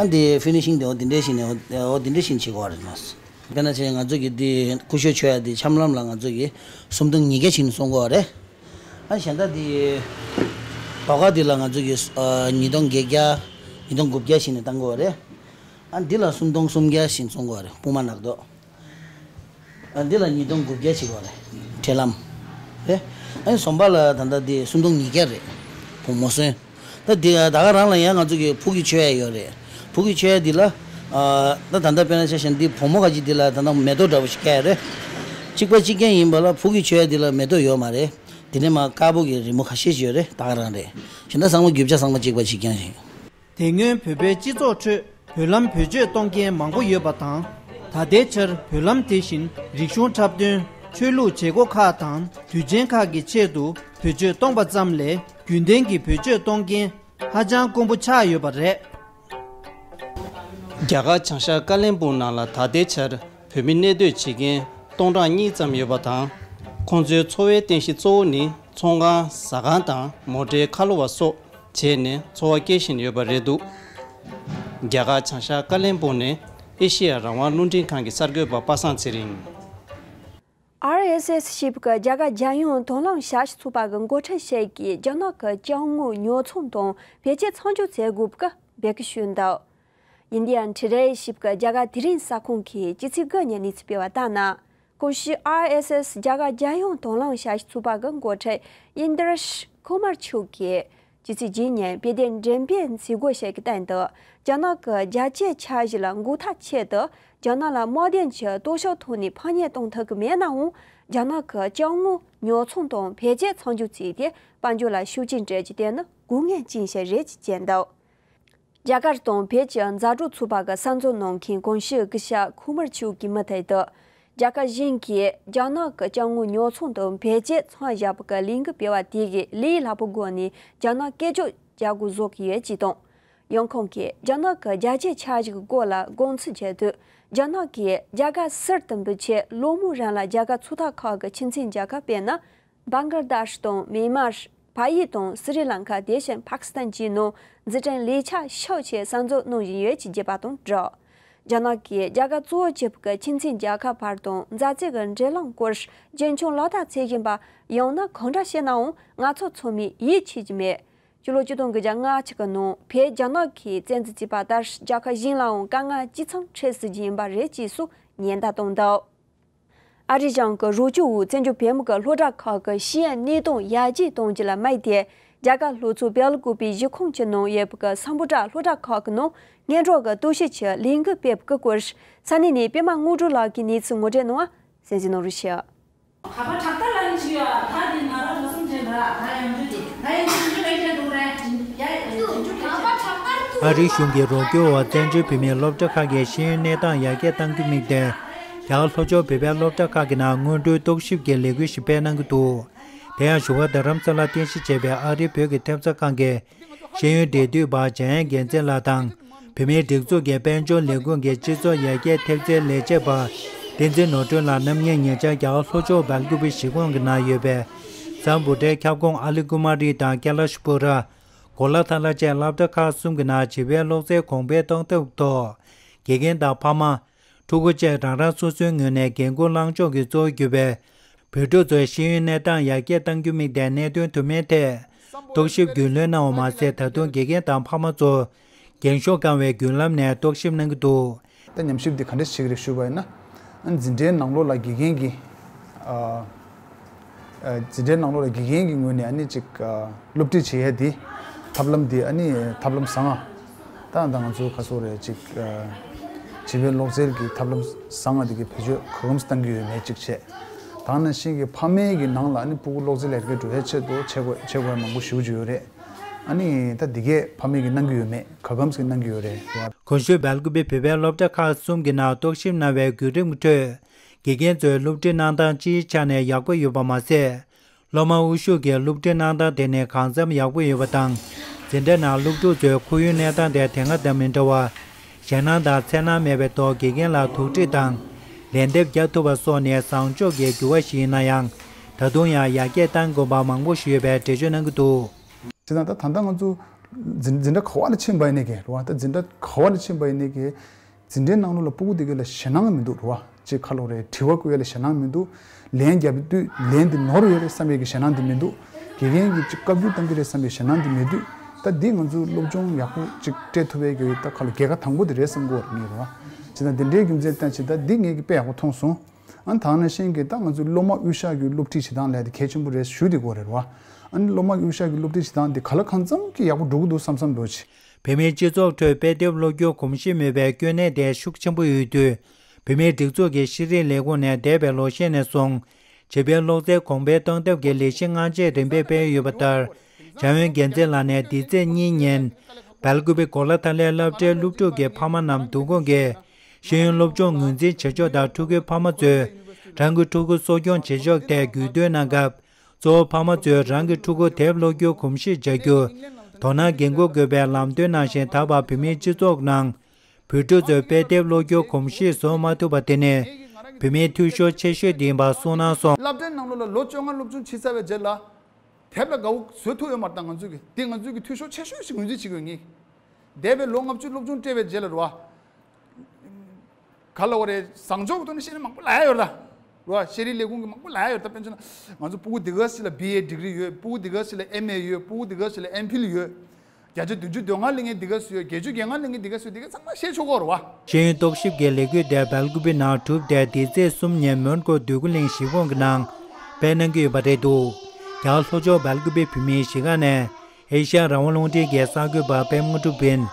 ཨ་འདི་ཕི་ནི་ཤིང་འདི་འོ་འདི་འདྲས་བྱས་ནས་འོ་འདི་འདྲས་བྱས་ནས་བྱེད་དགོས་རེད་མ། དཔེར་ན་ཆེ་ང་ཚོ་གི་འདི་ཀུ་ཤུ་མཆོད་ཡ་འདི་འཆམ་ལམ་ལ་ང་ཚོ་གི་སུམ་སྟོང་ཉིས་བརྒྱ་བྱས་ནས་བཙོང་དགོས་རེད། ཨ་གཞན་དག་འདི་དོ་ག་འདི་ལ་ང་ཚོ་གི་ཨ་ཉིས་སྟོང་བརྒྱད་བརྒྱ། ཉིས་སྟོང་དགུ་བརྒྱ་བྱས་ནས་བཏང་དགོས་རེད། ཨ་འདི་ལ་སུམ་སྟོང་སུམ་བརྒྱ་བྱས་ནས་བཙོང་དགོས་རེད། སྤུངས་མ་ནག་མདོག་ཨ་འདི་ལ་ཉིས་སྟོང་དགུ་བརྒྱ་བྱེད་དགོས་རེད། ཁྲེ་ལམ་རེད། ཨ་ནི་ཟོམ་པ་ལ་ད་ལྟ་འདི་སུམ་སྟོང་ཉིས་བརྒྱ་རེད། བུ་མོ་སོན། ད་འདི་ད་ག་རང་ལ་ཡང་ང་ཚོ་གི་ཕུག་གི་མཆོད་ཡ་ཡོད་རེད། ཕུག་གི་མཆོད་ཡ་འདི་ལ་ཨ་ད་ད་ལྟ་དཔེར་ན་ཆ་བཞག་ན་འདི་བུ་མོ་ག་ཅིག་འདི་ལ་ད་ལྟ་མེ་ཏོག་འདྲ་པོ་ཞིག་བཀལ་ཡ་རེད། གཅིག་པ་གཅིག་རྐྱང་ཡིན་པ་ལ་ཕུག་གི་མཆོད་ཡ་འདི་ལ་མེ་ཏོག་ཡོད་མ་རེད། དེ་ནས་མ་དཀར་པོ་གི་རི་མོ་ཁ་ཤས་ཤིག་ཡོད་རེད། ད་ག་རང་རེད། གཞན་དག་ཚང་མ་རྒྱུ་ཆ་ཚང་མ་གཅིག་པ་གཅིག་རྐྱང་ཞིག་དེ་སྔོན་བོད་པའི་སྤྱི་ཚོགས་ཁྲོད་བོད་ལམ་བེད་སྤྱོད་གཏོང་མཁན་མང་པོ་ཡོད་པ་དང་། ད་ལྟའི་ཆར་བོད་ལམ་དེ་བཞིན་རིག་གཞུང་འཁྲབ་སྟོན། ཆོས་ལུགས་བྱེད་སྒོ་ཁག་དང་དུས་ཆེན་ཁག་གི་ཆེད་དུ་བེད་སྤྱོད་གཏོང་པ་ཙམ་ལས། རྒྱུན་ལྡན་གྱི་བེད་སྤྱོད་གཏོང་མཁན་ཧ་ཅང་དཀོན་པོ་ཆགས་ཡོད་པ་རེད། རྒྱ་གར་བྱང་ཤར་ཀ་ལན་སྦུག་ནང་ལ་ད་ལྟའི་ཆར་བོད་མི་གནས་སྡོད་བྱེད་མཁན་སྟོང་ཕྲག་གཉིས་ཙམ་ཡོད་པ་དང་། ཁོང་ཚོའི་འཚོ་བའི་རྟེན་གཞི་གཙོ་བོ་ནི་ཚོང་ཁང་། ཟ་ཁང་དང་མོ་ཊའི་ཁ་ལོ་བ་སོགས་བྱས་ནས་འཚོ་བ་སྐྱེལ་བཞིན་ཡོད་པ་རེད་འདུག་རྒྱ་གར་བྱང་ཤར་ཀ་ལན་སྦུག་ནས་ཨེ་ཤེ་ཡ་རང་དབང་རླུང་འཕྲིན་ཁང་གི་གསར་འགོད་པ་པ་སངས་ཚེ་རིང་། ཨར་ཨེས་ཨེས་ཞེས་པའི་རྒྱ་གར་རྒྱལ་ཡོངས་དང་བླངས་ཞབས་ཞུ་ཚོགས་པ་གི་འགོ་ཁྲིད་ཞིག་གིས་རྒྱ་ནག་གི་ཅ་དངོས་ཉོ་ཚོང་དང་བེད་སྤྱོད་མཚམས་འཇོག་བྱེད་དགོས་པའི་འབོད་སྐུལ་ཞུས་འདུག་ཨིན་ཌི་ཡན་ཊུ་ཌེ་ཞེས་པའི་རྒྱ་གར་དེ་རིང་གསར་ཁང་གིས་སྤྱི་ཚེས་དགུ་ཉིན་གནས་ཚུལ་སྤེལ་བ་ལྟར་ན། གོང་ཞུས་ཨར་ཨེས་ཨེས་རྒྱ་གར་རྒྱལ་ཡོངས་དང་བླངས་ཞབས་ཞུ་ཚོགས་པ་གི་འགོ་ཁྲིད་ཨིན་དྲ་ཤི་ཁུ་མར་མཆོག་གིས་སྤྱི་ཚེས་བརྒྱད་ཉིན་དཔེ་དེབ་འགྲེམས་སྤེལ་མཛད་སྒོ་ཞིག་གི་སྟེང་དུ། རྒྱ་ནག་གི་རྒྱ་སྐྱེད་འཆར་གཞི་ལ་འགོག་ཐབས་ཆེད་དུ། རྒྱ་ནག་ལ་དམག་དོན་གྱི་སྟོབས་ཤུགས་ཐོག་ནས་ཕམ་ཉེས་གཏོང་ཐུབ་ཀྱི་མེད་ནའང་། རྒྱ་ནག་གི་ཅ་དངོས་ཉོ་ཚོང་དང་བེད་སྤྱོད་མཚམས་འཇོག་བྱས་ཏེ། དཔལ་འབྱོར་ལ་ཤུགས་རྐྱེན་སྤྲད་རྒྱུ་དེ་ནི་དགོས་ངེས་ཅན་ཞིག་རེད་ཅེས་བརྗོད་འདུག་རྒྱ་གར་དང་བོད་ཀྱི་མཛའ་གྲོགས་ཚོགས་པ་གི་གསར་འཛུགས་གནང་མཁན་གོང་ཞུས་སྐུ་ཞབས་ཁུ་མར་མཆོག་གིས་མུ་མཐུད་དུ། རྒྱལ་ཁབ་གཞན་གྱིས་རྒྱ་ནག་གི་ཅ་དངོས་ཉོ་ཚོང་དང་བེད་སྤྱོད་མཚམས་བཞག་པ་གི་ལས་འགུལ་སྤེལ་བ་དེ་གིས་ལས་སླ་པོའི་སྒོ་ནས་རྒྱ་ནག་སྐད་སྒྱུར་རྒྱག་དགོས་བཟོ་གི་ཡོད་ཅེས་དང་། ཡང་ཁོང་གིས་རྒྱ་ནག་གི་རྒྱ་སྐྱེད་འཆར་གཞི་གི་སྐོར་ལ་དགོངས་ཚུལ་བརྗོད་དུས། རྒྱ་ནག་གིས་རྒྱ་གར་ཟུར་དུ་འབུད་ཆེད་ལོ་མང་རིང་ལ་རྒྱ་གར་ཚོགས་ཐོག་ཁག་གི་ཁྱིམ་མཚེས་རྒྱལ་ཁབ་དཔེར་ན། བང་ག་ལ་དེཤ་དང་མེན་མར། ཕ་ཡི་དང་སི་རི་ལང་ཀ། དེ་བཞིན་པ་ཀི་སི་ཐན་བཅས་ནང་འཛུགས་སྐྲུན་ལས་འཆར་ཤུགས་ཆེ་གསར་འཛུགས་གནང་བཞིན་ཡོད་ཅེས་བརྗོད་པ་དང་སྦྲགས། རྒྱ་ནག་གིས་རྒྱ་གར་གཙོ་བོ་གྱུར་པའི་ཁྱིམ་མཚེས་རྒྱལ་ཁབ་བར་དུ་མཛའ་བརྩེ་གི་འབྲེལ་ལམ་སྐོར་རྒྱུན་འཁྱོངས་ལག་བསྟར་བྱེད་བཞིན་པ། ཡང་ན་གང་འདྲ་བྱས་ནའང་ང་ཚོ་ཚང་མས་ཡིད་ཆེས་ཀྱི་མེད། ཕྱི་ལོ་ཆིག་སྟོང་དགུ་བརྒྱ་ལྔ་བཅུ་གི་ནང་བོད་རྒྱ་ནག་གིས་བཙན་འཛུལ་བྱས་པ་ལྟར་རྒྱལ་ཁབ་གཞན་ལའང་དཀའ་ངལ་ཇི་ཙམ་འཕྲད་སྲིད་ཀྱི་ཡིན་པ་རེད་ཅེས་སོགས་ཉེན་བརྡ་བཏང་འདུག་ཨ་རིའི་གཞུང་གི་རོགས་སྐྱོར་འོག་བཙན་བྱོལ་བོད་མི་གི་སློབ་གྲྭ་ཁག་གི་ཤེས་ཡོན་གནས་སྟངས་ཡར་རྒྱས་གཏོང་རྒྱུ་ལ་དམིགས་ཏེ། རྒྱ་གར་ལྷོ་ཕྱོགས་བལ་ཀོ་པའི་གཞི་ཁོངས་ཀྱི་ནང་ཡོད་པའི་སམ་བྷོ་ཊ་སློབ་གྲྭ་ཁག་གི་ནང་སྔོན་འགྲོ་གི་གཏོར་བཤིག་གི་ལས་འགུལ་སྤེལ་བའི་སྐོར། ས་གནས་ནས་པད་མ་དངོས་གྲུབ་ལགས་ཀྱིས་གནས་ཚུལ་ངོ་སྤྲོད་གནང་བ་གསན་གཟིགས་གནང་རོགས་ཞུ། ག་པར་ཁྲག་རྟ་ལ་ཡིན་ཞིག་ཡ། ད་དེ་ང་རང་ལོ་གསུམ་ཅན་ར། ད་ཡང་འདྲི་དེ་ད་ཡང་འདྲི་འདྲི་ལེགས་བྱས་འདུག་རེད། ཡ། ཨ་རིའི་གཞུང་གི་རོགས་སྐྱོར་འོག་བཙན་བྱོལ་བོད་མིའི་སློབ་གྲྭ་ཁག་གི་ཤེས་ཡོན་གནས་སྟངས་ཡར་རྒྱས་གཏང་རྒྱུ་དམིགས་ཏེ། རྒྱ་གར་ལྷོ་ཕྱོགས་བོད་པའི་སློབ་གྲྭ་ཁག་གི་ནང་སྔོན་འགྲོའི་རྟོག་ཞིབ་ཀྱི་ལས་འགུལ་ཞིག་སྤེལ་གནང་གི་འདུག་དེ་ཡང་བཞུགས་སྒར་རྡ་རམ་ས་ལར་རྟེན་གཞི་བྱས་པའི་ཨ་རིའི་བོད་ཀྱི་ཐེབས་རྩ་ཁང་གི་ཤེས་ཡོན་འབྲེལ་མཐུད་པ་འཇམ་དབྱངས་རྒྱལ་མཚན་ལགས་དང་། བོད་མིའི་སྒྲིག་འཛུགས་ཀྱི་དཔལ་འབྱོར་ལས་ཁུངས་ཀྱི་སྤྱི་ཚོགས་ཡར་རྒྱས་ཐེབས་རྩའི་ལས་བྱེད་པ་བསྟན་འཛིན་ནོར་སྒྲོན་ལགས་རྣམ་གཉིས་ཉེ་ཆར་རྒྱ་གར་ལྷོ་ཕྱོགས་སྦེལ་ཀུ་པེ་གཞིས་ཁོངས་ཀྱི་ནང་ཡོད་པའི་སམ་བྷོ་ཊའི་ཁྱབ་ཁོངས་ཨ་ལི་ཀུ་མ་རི་དང་ཀེ་ལ་ཤ་པུ་ར། གོ་ལ་ཐ་ལ་བཅས་སློབ་གྲྭ་ཁག་གསུམ་གྱི་ནང་བྱིས་པའི་སློབ་ཚན་གོང་འཕེལ་གཏོང་ཐབས་ཐོག་དགེ་རྒན་དང་ཕ་མ། ཕྲུ་གུ་བཅས་རང་རང་སོ་སོའི་ངོས་ནས་འགན་འཁུར་བླངས་ཕྱོགས་ཀྱི་གཙོ་བོར་གྱུར་པའི་བོད་ཕྲུག་ཚོའི་ཤེས་ཡོན་གནས་སྟངས་ཡར་རྒྱས་གཏང་རྒྱུ་དམིགས་ཏེ་གནད་དོན་དུ་མའི་ཐད་རྟོག་ཞིབ་རྒྱུས་ལོན་གནང་བ་མ་ཟད། ད་དུང་དགེ་རྒན་དང་ཕ་མ་ཚོ་འགེངས་ཤོག་བཀང་བའི་བརྒྱུད་ལམ་ནས་རྟོག་ཞིབ་གནང་གི་འདུག་ད་ཉམས་ཞིབ་འདི་ག་འདྲ་བྱེད་ཀྱི་རེད་ཞུས་པ་ཡིན་ན། ཨ་འཛིན་གྲྭའི་ནང་ལོགས་ལ་དགེ་རྒན་གྱི་ཨ། ཨ་འཛིན་གྲྭའི་ནང་ལོགས་ལ་དགེ་རྒན་གྱི་ངོས་ནས་ཨ་ནི་ཅིག་ཨ་སློབ་ཁྲིད་བྱེད་ཡས་དེ་ཐབས་ལམ་དེ་ཨ་ནི་ཐབས་ལམ་བཟང་ང་། ད་ད་ང་ཚོ་ཁ་སོ་རེ་ཅིག་ཨ་བྱིས་པའི་སློབ་སྦྱོང་གི་ཐབས་ལམ་བཟང་ང་དེ་གི་བེད་སྤྱོད་ག་གམ་སུ་བཏང་གི་ཡོད་མེད་ཅིག་བྱས། ད་ནང་བཞིན་གྱི་ཕ་མའི་གི་ནང་ལ་ཨ་ནི་ཕྲུ་གུ་སློབ་སྦྱོང་ལས་ཀའི་འགྲོ་ཡས་ཆེད་དུ་བྱེད་དགོས་བྱེད་དགོས་མང་པོ་ཞེ་པོ་ཅིག་ཡོད་རེད། ཨ་ནི་ད་འདི་གས་ཕ་མས་ཀྱིས་གནང་གི་ཡོད་མེད། ག་གམ་ཞིག་གནང་གི་ཡོད་རེད། གོང་ཞུས་སྦེལ་ཀུ་པེ་བོད་པའི་སློབ་གྲྭ་ཁག་གསུམ་གྱི་ནང་རྟོག་ཞིབ་གནང་བའི་བརྒྱུད་རིམ་གྱི་ཁྲོད། དགེ་རྒན་ཚོའི་སློབ་ཁྲིད་གནང་སྟངས་སྤྱིའི་ཆ་ནས་ཡག་པོ་ཡོད་པ་མ་ཟད། སློབ་མ་དབུ་བཞུགས་ཀྱི་སློབ་ཁྲིད་གནང་སྟངས་དེ་ནི་གང་འཚམ་ཡག་པོ་ཡོད་པ་དང་། འཛིན་གྲྭ་ནང་སློབ་ཕྲུག་ཚོའི་ཁོར་ཡུག་གནས་སྟངས་དེ་དེ་སྔ་དང་མི་འདྲ་བར། ཞེད་སྣང་དང་འཚེར་སྣང་མེད་པའི་ཐོག་དགེ་རྒན་ལ་ཐུག་འཕྲད་དང་། ལན་འདེབས་རྒྱག་ཐུབ་པ་སོགས་ནི་བཟང་ཕྱོགས་ཀྱི་འགྱུར་བ་ཞིག་ཡིན་ན་ཡང་། ད་དུང་ཡང་ཡར་རྒྱས་གཏང་དགོས་པ་མང་པོ་ཞིག་ཡོད་པའི་འགྲེལ་བརྗོད་གནང་གི་འདུག་བྱས་ཙང་ད་ད་ལྟ་ང་ཚོ་འཛིན་འཛིན་གྲྭ་ག་བ་ལ་ཕྱིན་པ་ཡིན་ནའི་གི་རེད་བ། ད་འཛིན་གྲྭ་ག་བ་ལ་ཕྱིན་པ་ཡིན་ནའི་གི་འཛིན་གྲྭའི་ནང་ལོགས་ལ་ཕྲུ་གུ་དེ་ག་ལ་ཞེད་སྣང་མི་འདུག་རེད་བ། ཅིག་ཁ་ལོ་རེད། དྲི་བ་བཀོད་ཡ་ལ་ཞེད་སྣང་མི་འདུག་ལན་རྒྱབ་དུས་ལན་དེ་ནོར་ཡོད་རེད་བསམ་ཡས་ཀྱི་ཞེད་སྣང་དེ་མི་འདུག་དགེ་རྒན་གྱིས་ཅིག་བཀའ་བཀྱོན་གཏང་གི་རེད་བསམ་ཡས་ཞེད་སྣང་དེ་མེད་དུས། ད་འདི་ང་ཚོའི་སློབ་སྦྱོང་ཡག་པོ་ཅིག་སྤྲད་ཐུབ་པའི་གི་ད་ཁ་ལོ་རྒྱལ་ཁ་དང་པོ་དེ་རེད་བསམ་གི་ཡོད་རེད་ངས་རེད་བ། བྱས་ཙང་དེ་འདྲའི་རྒྱུ་མཚན་བསྟན་ཅིག་ད་འདི་ངས་ཀྱི་དཔེ་ཡག་པོ་མཐོང་སོང་། ཨ་ནི་ད་ནང་བཞིན་གྱི་ད་ང་ཚོའི་སློབ་མ་དབུས་ཤར་གྱི་སློབ་ཁྲིད་བྱེད་སྟངས་ལས་དེ་གལ་ཆེན་པོ་རེད་ཞུ་དེ་གོ་རེད་བ། ཨ་ནི་སློབ་མ་དབུས་ཤར་གྱི་སློབ་ཁྲིད་བྱེད་སྟངས་དེ་ག་ལ་གང་འཚམ་གྱི་ཡག་པོ་འགྲོ་གི་འདུག་བསམ་བསམ་འགྲོ་ཆེ། བོད་མིའི་སྤྱི་ཚོགས་ཁྲོད་དཔེ་དེབ་ཀློག་རྒྱུར་གོམས་གཤིས་མེད་པའི་སྐྱོན་གནད་དེ་ཤུགས་ཆེན་པོ་ཡོད་དུས། བོད་མིའི་སྒྲིག་འཛུགས་ཀྱི་ཤེས་རིག་ལས་ཁུངས་ནས་འདས་པའི་ལོ་ཤས་ནས་བཟུང་། བྱིས་པའི་སློབ་ཚན་གོང་འཕེལ་གཏོང་ཐབས་ཀྱི་ལས་གཞི་སྔ་རྗེས་རིམ་པས་སྤེལ་ཡོད་པ་ལྟར། འཇམ་དབྱངས་རྒྱལ་མཚན་ལགས་ནས་འདི་ཚེས་གཉིས་ཉིན། སྦེལ་ཀུ་པེ་གོ་ལ་ཐ་ལའི་སློབ་གྲྭའི་སློབ་ཕྲུག་གི་ཕ་མ་རྣམས་བསྡུ་སྐོང་གིས། ཤེས་ཡོན་སློབ་སྦྱོང་ངོས་འཛིན་བྱེད་ཕྱོགས་དང་ཕྲུ་གུའི་ཕ་མ་ཚོས་རང་གི་ཕྲུ་གུ་གསོ་སྐྱོང་བྱེད་ཕྱོགས་ཐད་རྒྱུས་སྟོན་གནང་སྐབས། གཙོ་བོ་ཕ་མ་ཚོས་རང་གི་ཕྲུ་གུ་དེབ་ཀློག་རྒྱུར་གོམས་གཤིས་འཇགས་རྒྱུ། དོ་སྣང་འགན་འཁུར་དགོས་པའི་ལམ་སྟོན་གནང་བཞིན། ད་བར་བོད་མིའི་སྤྱི་ཚོགས་ནང་བོད་ཕྲུག་ཚོས་དཔེ་དེབ་ཀློག་རྒྱུར་གོམས་གཤིས་བཟོ་མ་ཐུབ་པ་དེ་ནི་བོད་མིའི་འཐུས་ཤོར་ཆེ་ཤོས་དེ་ཡིན་པ་གསུངས་གནང་སོང་། སློབ་གྲྭའི་ནང་ལོགས་ལ་ལོ་བཅོ་ལྔ་སློབ་སྦྱོང་བྱས་ཚར་བའི་རྗེས་ལ། དེབ་ལ་དགའ་བོ་བཟོ་ཐུབ་ཡོད་མ་རེད། ད་ང་ཚོས་ཀྱི་འདི་ང་ཚོས་ཀྱི་འཐུས་ཤོར་ཆེ་ཤོས་ཤིག་ངོས་འཛིན་བྱེད་དགོས་ངེས། འདས་པའི་ལོ་ལྔ་བཅུ་སློབ་སྦྱོང་སྤྲད་པའི་རྗེས་ལ་རེད་བ། ག་ལ་བ་རེད། བཟང་ཕྱོགས་ཀྱི་ཐོག་ནས་བཤད་ན་མང་པོ་ལབ་ཡ་ཡོད་རེད་ད། རེད་བ། ཤེས་རིག་ལས་ཁུངས་ཀྱི་མང་པོ་ལབ་ཡ་ཡོད་རེད་ད། དཔེར་མཚོན་ན་ང་ཚོ་སྤུ་གུ་འདི་ག་ཞིག་ལ་བི་ཨེ་ཌིག་རི་ཡོད། སྤུ་གུ་འདི་ག་ཞིག་ལ་ཨེམ་ཨེ་ཡོད། སྤུ་གུ་འདི་ག་ཞིག་ལ་ཨེམ་ཕིལ་ཡོད། བརྒྱ་ཆ་བདུན་ཅུ་དོན་ལྔ་སླེབས་མཁན་འདི་ག་སུ་ཡོད། བརྒྱད་ཅུ་གྱ་ལྔ་སླེབས་མཁན་འདི་ག་སུ་ཡོད། འདི་ག་ཚང་མ་ཤེས་ཆོག་གི་རེད་བ། ཤེས་ཡོན་རྟོག་ཞིབ་ཀྱི་ལས་འགུལ་དེ་སྦེལ་ཀུ་པེ་ནང་གྲུབ་སྟེ། འདི་ཚེས་གསུམ་ཉིན་མོན་གྷོ་འདོད་རྒུ་གླིང་གཞིས་ཁོངས་ཀྱི་ནང་སྤེལ་གནང་གི་ཡོད་པ་རེད་འདུག་རྒྱ་གར་ལྷོ་ཕྱོགས་སྦེལ་ཀུ་པེ་བོད་མིའི་གཞིས་ཁག་ནས་ཨེ་ཤ་ཡ་རང་དབང་རླུང་འཕྲིན་གྱི་གསར་འགོད་པ་པད་མ་དངོས་གྲུབ་ཡིན།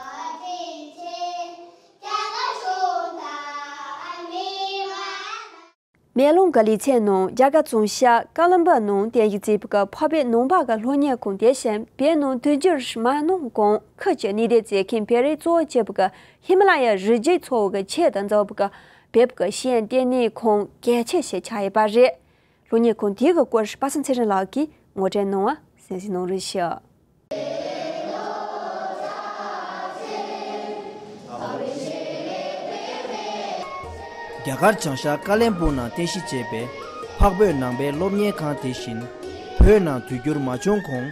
མེ་ལོང་གི་ལེ་ཚན་ནང་རྒྱ་གར་བྱང་ཤར་ཀ་ལམ་བུ་ནང་རྟེན་གཞི་བྱས་པའི་འཕགས་པའི་ནང་པ་གི་སློབ་གཉེར་ཁང་དེ་བཞིན་བོད་ནང་དུས་འགྱུར་མ་གནང་གོང་ཁུལ་གྱི་གནས་སྡོད་བྱེད་མཁན་བོད་རིགས་གཙོ་བོ་བྱས་པའི་ཧི་མ་ལ་ཡའི་རི་རྒྱུད་ཚོ་བའི་ཆེད་དུ་འཛུགས་པའི་བོད་ཀྱི་ཤེས་ཡོན་ལྟེ་གནས་ཁང་གལ་ཆེ་ཞིག་ཆགས་ཡོད་པ་རེད། སློབ་གཉེར་ཁང་དེའི་སྐོར་པ་སངས་ཚེ་རིང་ལགས་ཀྱིས་ངོ་སྤྲོད་གནང་བ་གསན་གཟིགས་གནང་རོགས་ཞུ། རྒྱ་གར་བྱང་ཤར་ཀ་ལན་སྦུག་ནང་རྟེན་གཞི་བྱས་པའི་འཕགས་བོད་ནང་པའི་སློབ་གཉེར་ཁང་དེ་བཞིན། བོད་ནང་དུས་འགྱུར་མ་བྱུང་གོང་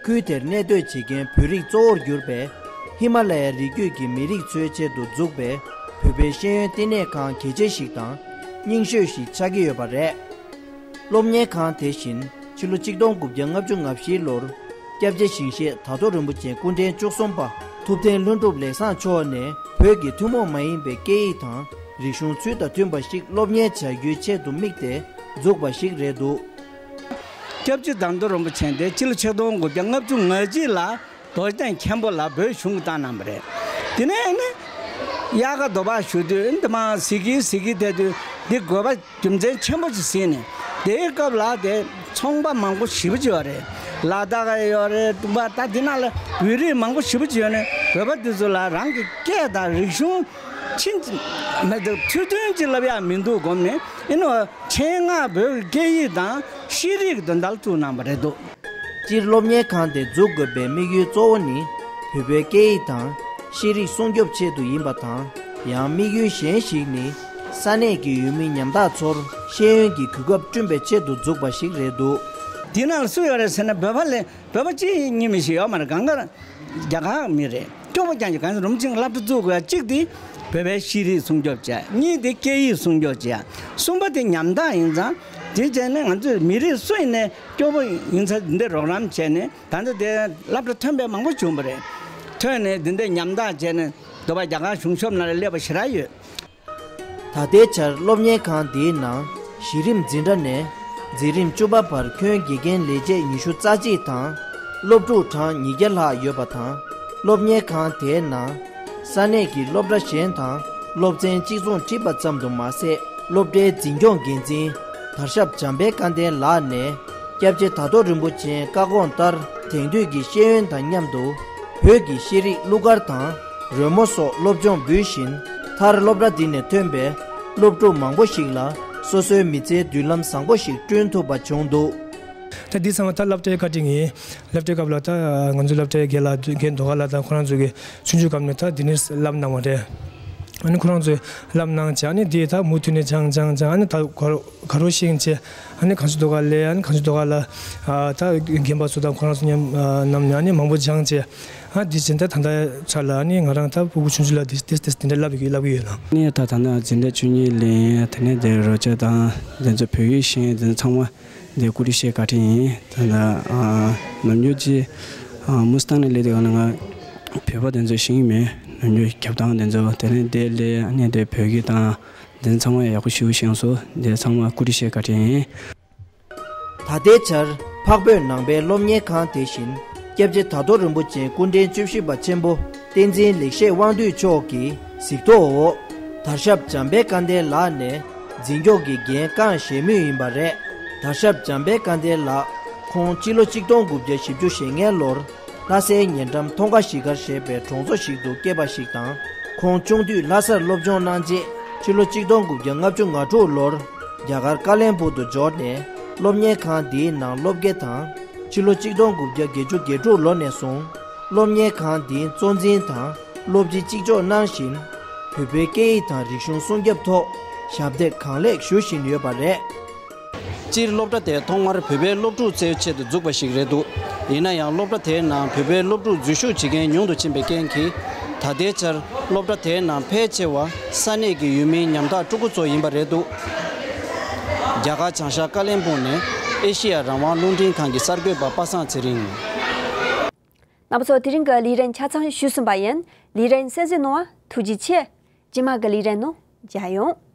ཁུལ་དེར་གནས་སྡོད་བྱེད་མཁན་བོད་རིགས་གཙོ་བོར་གྱུར་པའི་ཧི་མ་ལ་ཡའི་རི་རྒྱུད་ཀྱི་མི་རིགས་ཚོའི་ཆེད་དུ་འཛུགས་པའི་བོད་པའི་ཤེས་ཡོན་བསྟི་གནས་ཁང་གལ་ཆེ་ཞིག་དང་རྙིང་ཤོས་ཤིག་ཆགས་ཀྱི་ཡོད་པ་རེད། སློབ་གཉེར་ཁང་དེ་བཞིན་ཕྱི་ལོ་ཆིག་སྟོང་དགུ་བརྒྱ་ལྔ་བཅུ་ང་བཞིའི་ལོར་སྐྱབས་རྗེ་ཞིང་གཤེགས་དར་མདོ་རིན་པོ་ཆེ་སྐུ་ཕྲེང་བཅུ་གསུམ་པ་ཐུབ་བསྟན་ལྷུན་གྲུབ་ལེགས་བཟང་མཆོག་ནས་བོད་ཀྱི་ཐུན་མོང་མ་ཡིན་པའི་སྐད་ཡིག་དང་རིག་གཞུང་ཚུལ་དང་མཐུན་པ་ཞིག་སློབ་གཉེར་བྱ་རྒྱུའི་ཆེད་དུ་དམིགས་ཏེ་འཛུགས་པ་ཞིག་རེད་འདུག་སྐྱབས་རྗེ་དར་མདོ་རིན་པོ་ཆེ་འདི་ཕྱི་ལོ་ཆིག་སྟོང་དགུ་བརྒྱ་ལྔ་བཅུ་ང་གཅིག་ལ་རྡོ་རྗེ་གདན་མཁན་པོ་ལ་བོད་གཞུང་གིས་བཏང་གནང་བ་རེད། དེ་ནས་ནི་དབྱར་ཁ་དོ་པ་བཞུགས་དུས་འདི་མ་གཟིགས་ཀྱིན་གཟིགས་ཀྱིན་བསྡད་དུས་འདི་དགོས་པ་རྒྱུ་མཚན་ཆེན་པོ་ཞིག་གཟིགས་ནས། དེའི་སྐབས་ལ་དེ་ཚོང་པ་མང་པོ་ཞེ་པོ་ཅིག་ཡོད་རེད། ལ་དྭགས་ཡོད་རེད། ད་འདི་ནང་ལ་བོད་རིགས་མང་པོ་ཞེ་པོ་ཅིག་ཡོད་ནས། བོད་པ་འདི་ཚོ་ལ་རང་གི་སྐད་དང་རིག་གཞུང་ཕྱིན་མི་འདུག་ཚུལ་མཐུན་ཅིག་ལབ་ཡག་མི་འདུག་དགོངས་ནས། ཨེ་ནོ། ཆེད་མངགས་བོད་ཀྱི་སྐད་ཡིག་དང་ཤེས་རིག་དོན་དག་ལ་ཐུགས་གནང་བ་རེད་འདུག་སྤྱིར་སློབ་གཉེར་ཁང་དེ་འཛུགས་དགོས་པའི་དམིགས་ཡུལ་གཙོ་བོ་ནི། བོད་པའི་སྐད་ཡིག་དང་ཤེས་རིག་སྲུང་སྐྱོབ་ཆེད་དུ་ཡིན་པ་དང་། ཡང་དམིགས་ཡུལ་གཞན་ཞིག་ནི། ས་གནས་ཀྱི་ཡུལ་མི་ཉམ་ཐག་ཚོར་ཤེས་ཡོན་གྱི་གོ་སྐབས་བསྐྲུན་པའི་ཆེད་དུ་འཛུགས་པ་ཞིག་རེད་འདུག་འདི་ནང་ལ་སུ་ཡོད་རེད་ཟེར་ན། བོད་པ་ལས་བོད་པ་གཅིག་གཉིས་མི་ཞིག་ཡོད་མ་རེད། གང་ག་རྒྱ་གར་མི་རེད། སྐྱོ་པོ་རྐྱང་ཞིག་གང་ཞིག་རུམ་ཆེན་སློབ་གྲྭ་བཙུགས་དགོས་ཡ། གཅིག་དེ་བོད་པའི་ཤེས་རིག་སྲུང་སྐྱོབ་བྱས། གཉིས་དེ་སྐད་ཡིག་སྲུང་སྐྱོབ་བྱས། གསུམ་པ་དེ་ཉམ་ཐག་ཡིན་ཙང་། དེ་བྱས་ནས་ང་ཚོས་མི་རིགས་སུ་ཡིན་ནའི་སྐྱོ་པོ་ཡིན་ཙང་འདི་འདྲའི་རོགས་རམ་བྱས་ནས། ད་ལྟ་དེ་སློབ་གྲྭ་ཐོན་པའི་མང་པོ་བྱུང་བ་རེད། ཐོན་ནས་འདི་འདྲའི་ཉམ་ཐག་བྱས་ནས་འདོད་པ་རྒྱ་གར་གཞུང་ཤོག་ནང་ལ་སླེབས་པ་ཞེ་དྲག་ཡོད། ད་ལྟའི་ཆར་སློབ་གཉེར་ཁང་འདིའི་ནང་གཞི་རིམ་འཛིན་གྲྭ་ནས་འཛིན་རིམ་བཅུ་པ་བར་ཁྱོན་དགེ་རྒན་ལས་བྱེད་ཉི་ཤུ་རྩ་གཅིག་དང་། སློབ་ཕྲུག་གྲངས་ཉིས་བརྒྱ་ལྷག་ཡོད་པ་དང་། སློབ་གཉེར་ཁང་དེའི་ནང་ས་གནས་ཀྱི་སློབ་གྲྭ་གཞན་དང་སློབ་ཚན་གཅིག་མཚུངས་ཁྲིད་པ་ཙམ་དུ་མ་ཟད། སློབ་གྲྭའི་འཛིན་སྐྱོང་འགན་འཛིན་དར་ཞབས་འཇམ་དཔལ་དགའ་ལྡན་ལགས་ནས། སྐྱབས་རྗེ་དར་རྡོ་རིན་པོ་ཆེའི་བཀའ་དགོངས་ལྟར། དེང་དུས་ཀྱི་ཤེས་ཡོན་དང་མཉམ་དུ་བོད་ཀྱི་ཤེས་རིག་གླུ་གར་དང་རོལ་མོ་སོགས་སློབ་སྦྱོང་འབུལ་བཞིན། མཐར་སློབ་གྲྭ་འདི་ནས་ཐོན་པའི་སློབ་ཕྲུག་མང་པོ་ཞིག་ལ་སོ་སོའི་མི་ཚེའི་མདུན་ལམ་བཟང་པོ་ཞིག་བསྐྲུན་ཐུབ་པ་བྱུང་འདུག་ད་འདི་ཚང་མ་ད་སློབ་གྲྭའི་བཀའ་དྲིན་ཡིན། སློབ་གྲྭའི་སྐབས་ལ་ད་ང་ཚོའི་སློབ་གྲྭའི་རྒན་ལགས། རྒན་རྡོ་དཀར་ལགས་དང་ཁོ་རང་ཚོ་གིས་ཆུང་ཆུང་སྐབས་ནས་ད་འདི་ནས་བསླབ་གནང་བ་རེད། ཨ་ནི་ཁོ་རང་ཚོས་བསླབ་གནང་བྱས། ཨ་ནི་དེ་ད་མུ་མཐུད་ནས་སྦྱང་སྦྱང་སྦྱང་། ཨ་ནི་ད་ག་རོ་ག་རོ་ཤེས་བྱས། ཨ་ནི་གངས་ལྗོངས་ཟློས་གར་ལས། ཨ་ནི་གངས་ལྗོངས་ཟློས་གར་ལ་ཨ་ད་རྒན་པ་ཚོ་དང་ཁོ་རང་ཚོ་མཉམ་ཨ་མཉམ་ནས་ཨ་ནི་མང་པོ་སྦྱངས་བྱས། ཨ་དེ་བཞིན་ད་ད་ལྟ་ཆར་ལ་ཨ་ནི་ང་རང་ད་ཕྲུ་གུ་ཆུང་ཆུང་ལ་དེ་དེ་དེ་དེ་འདྲ་བསླབ་ཡོད། བསླབ་ཀྱི་ཡོད་ལ། ཨ་ནི་ད་ད་ལྟ་འཛིན་གྲྭ་བཅུ་གཉིས་ལ་ཡིན། དེ་ནས་དེ་རོལ་ཆ་དང་དེ་ཚོ་བོད་ཡིག་ཤེས་དེ་ཚོ་ཚང་མ་དེ་སྐུ་དྲིན་ཆེ་བཀའ་དྲིན་ཡིན། ད་ལྟ་ཨ་ནམ་རྒྱུན་ཅིག་ཨ་མུ་སི་ཐང་ནས་སླེབས་དུས་སྒང་ལ་ང་བོད་པ་དེ་ཚོ་ཤེས་ཀྱི་མེད། ནམ་རྒྱུན་རྒྱབ་ཐང་དེ་ཚོ། དེ་ནས་དེ་སླེབས། ཨ་ནི་དེ་བོད་སྐད་དང་དེ་ཚང་མ་ཡག་པོ་ཞེ་པོ་ཤེས་སོང་། དེ་ཚང་མ་སྐུ་དྲིན་ཆེ་བཀའ་དྲིན་ཡིན། ད་ལྟའི་ཆར་འཕགས་བོད་ནང་པའི་སློབ་གཉེར་ཁང་དེ་བཞིན་སྐྱབས་རྗེ་དར་རྡོ་རིན་པོ་ཆེ་སྐུ་ཕྲེང་བཅུ་བཞི་པ་ཆེན་པོ་བསྟན་འཛིན་ལེགས་བཤད་དབང་འདུས་མཆོག་གི་གཟིགས་རྟོག་འོག་དར་ཞབས་འཇམ་དཔལ་དགའ་ལྡན་ལགས་ནས་འཛིན་སྐྱོང་གི་འགན་བསྐངས་བཞེས་མུས་ཡིན་པ་རེད། དར་ཞབས་འཇམ་དཔལ་དགའ་ལྡན་ལགས་ཁོང་སྤྱི་ལོ་གཅིག་སྟོང་དགུ་བརྒྱ་བཞི་བཅུ་ཞེ་ལྔའི་ལོར། ལྷ་སའི་ཉེ་འགྲམ་མཐོང་ཁ་གཞིས་སྒར་ཞེས་པའི་གྲོང་ཚོ་ཞིག་ཏུ་སྐྱེས་པ་ཞིག་དང་། ཁོང་ཆུང་དུས་ལྷ་སར་སློབ་སྦྱོང་གནང་རྗེས། ཕྱི་ལོ་གཅིག་སྟོང་དགུ་བརྒྱ་ལྔ་བཅུ་ང་དྲུག་ལོར་རྒྱ་གར་ཀ་ལོན་སྦུག་ཏུ་འབྱོར་ནས་སློབ་གཉེར་ཁང་འདིའི་ནང་སློབ་དགེ་དང་། ཕྱི་ལོ་གཅིག་སྟོང་དགུ་བརྒྱ་བརྒྱད་ཅུ་གྱ་དྲུག་ལོ་ནས་བཟུང་སློབ་གཉེར་ཁང་འདིའི་གཙོ་འཛིན་དང་སློབ་སྤྱི་གཅིག་ལྕོགས་གནང་བཞིན། བོད་པའི་སྐད་ཡིག་དང་རིག་གཞུང་སྲུང་སྐྱོབ་ཐོག་ཞབས་འདེགས་གང་ལེགས་ཞུ་བཞིན་ཡོད་པ་རེད། སྤྱིར་སློབ་གྲྭ་དེ་ཐོག་མར་བོད་པའི་སློབ་ཕྲུག་བཙལ་ཆེད་དུ་འཛུགས་པ་ཞིག་རེད་འདུག་ཡིན་ན་ཡང་སློབ་གྲྭ་དེའི་ནང་བོད་པའི་སློབ་ཕྲུག་འཛུལ་ཞུགས་བྱེད་མཁན་ཉུང་དུ་ཕྱིན་པའི་རྐྱེན་གྱིས། ད་ལྟའི་ཆར་སློབ་གྲྭ་དེའི་ནང་ཕལ་ཆེ་བ་ས་གནས་ཀྱི་ཡུལ་མི་ཉམ་ཐག་ཕྲུ་གུ་ཚོ་ཡིན་པ་རེད་འདུག་རྒྱ་གར་བྱང་ཤར་ཀ་ལོན་སྦུག་ནས་ཨེ་ཤེ་ཡ་རང་དབང་རླུང་འཕྲིན་ཁང་གི་གསར་འགོད་པ་པ་སངས་ཚེ་རིང་། རྣམ་པ་ཚོ། དེ་རིང་གི་ལས་རིམ་ཆ་ཚང་ཞུས་ཟིན་པ་ཡིན། ལས་རིམ་གསན་གཟིགས་གནང་བར་ཐུགས་རྗེ་ཆེ། རྗེས་མ་གི་ལས་རིམ་ནང་མཇལ་ཡོང་།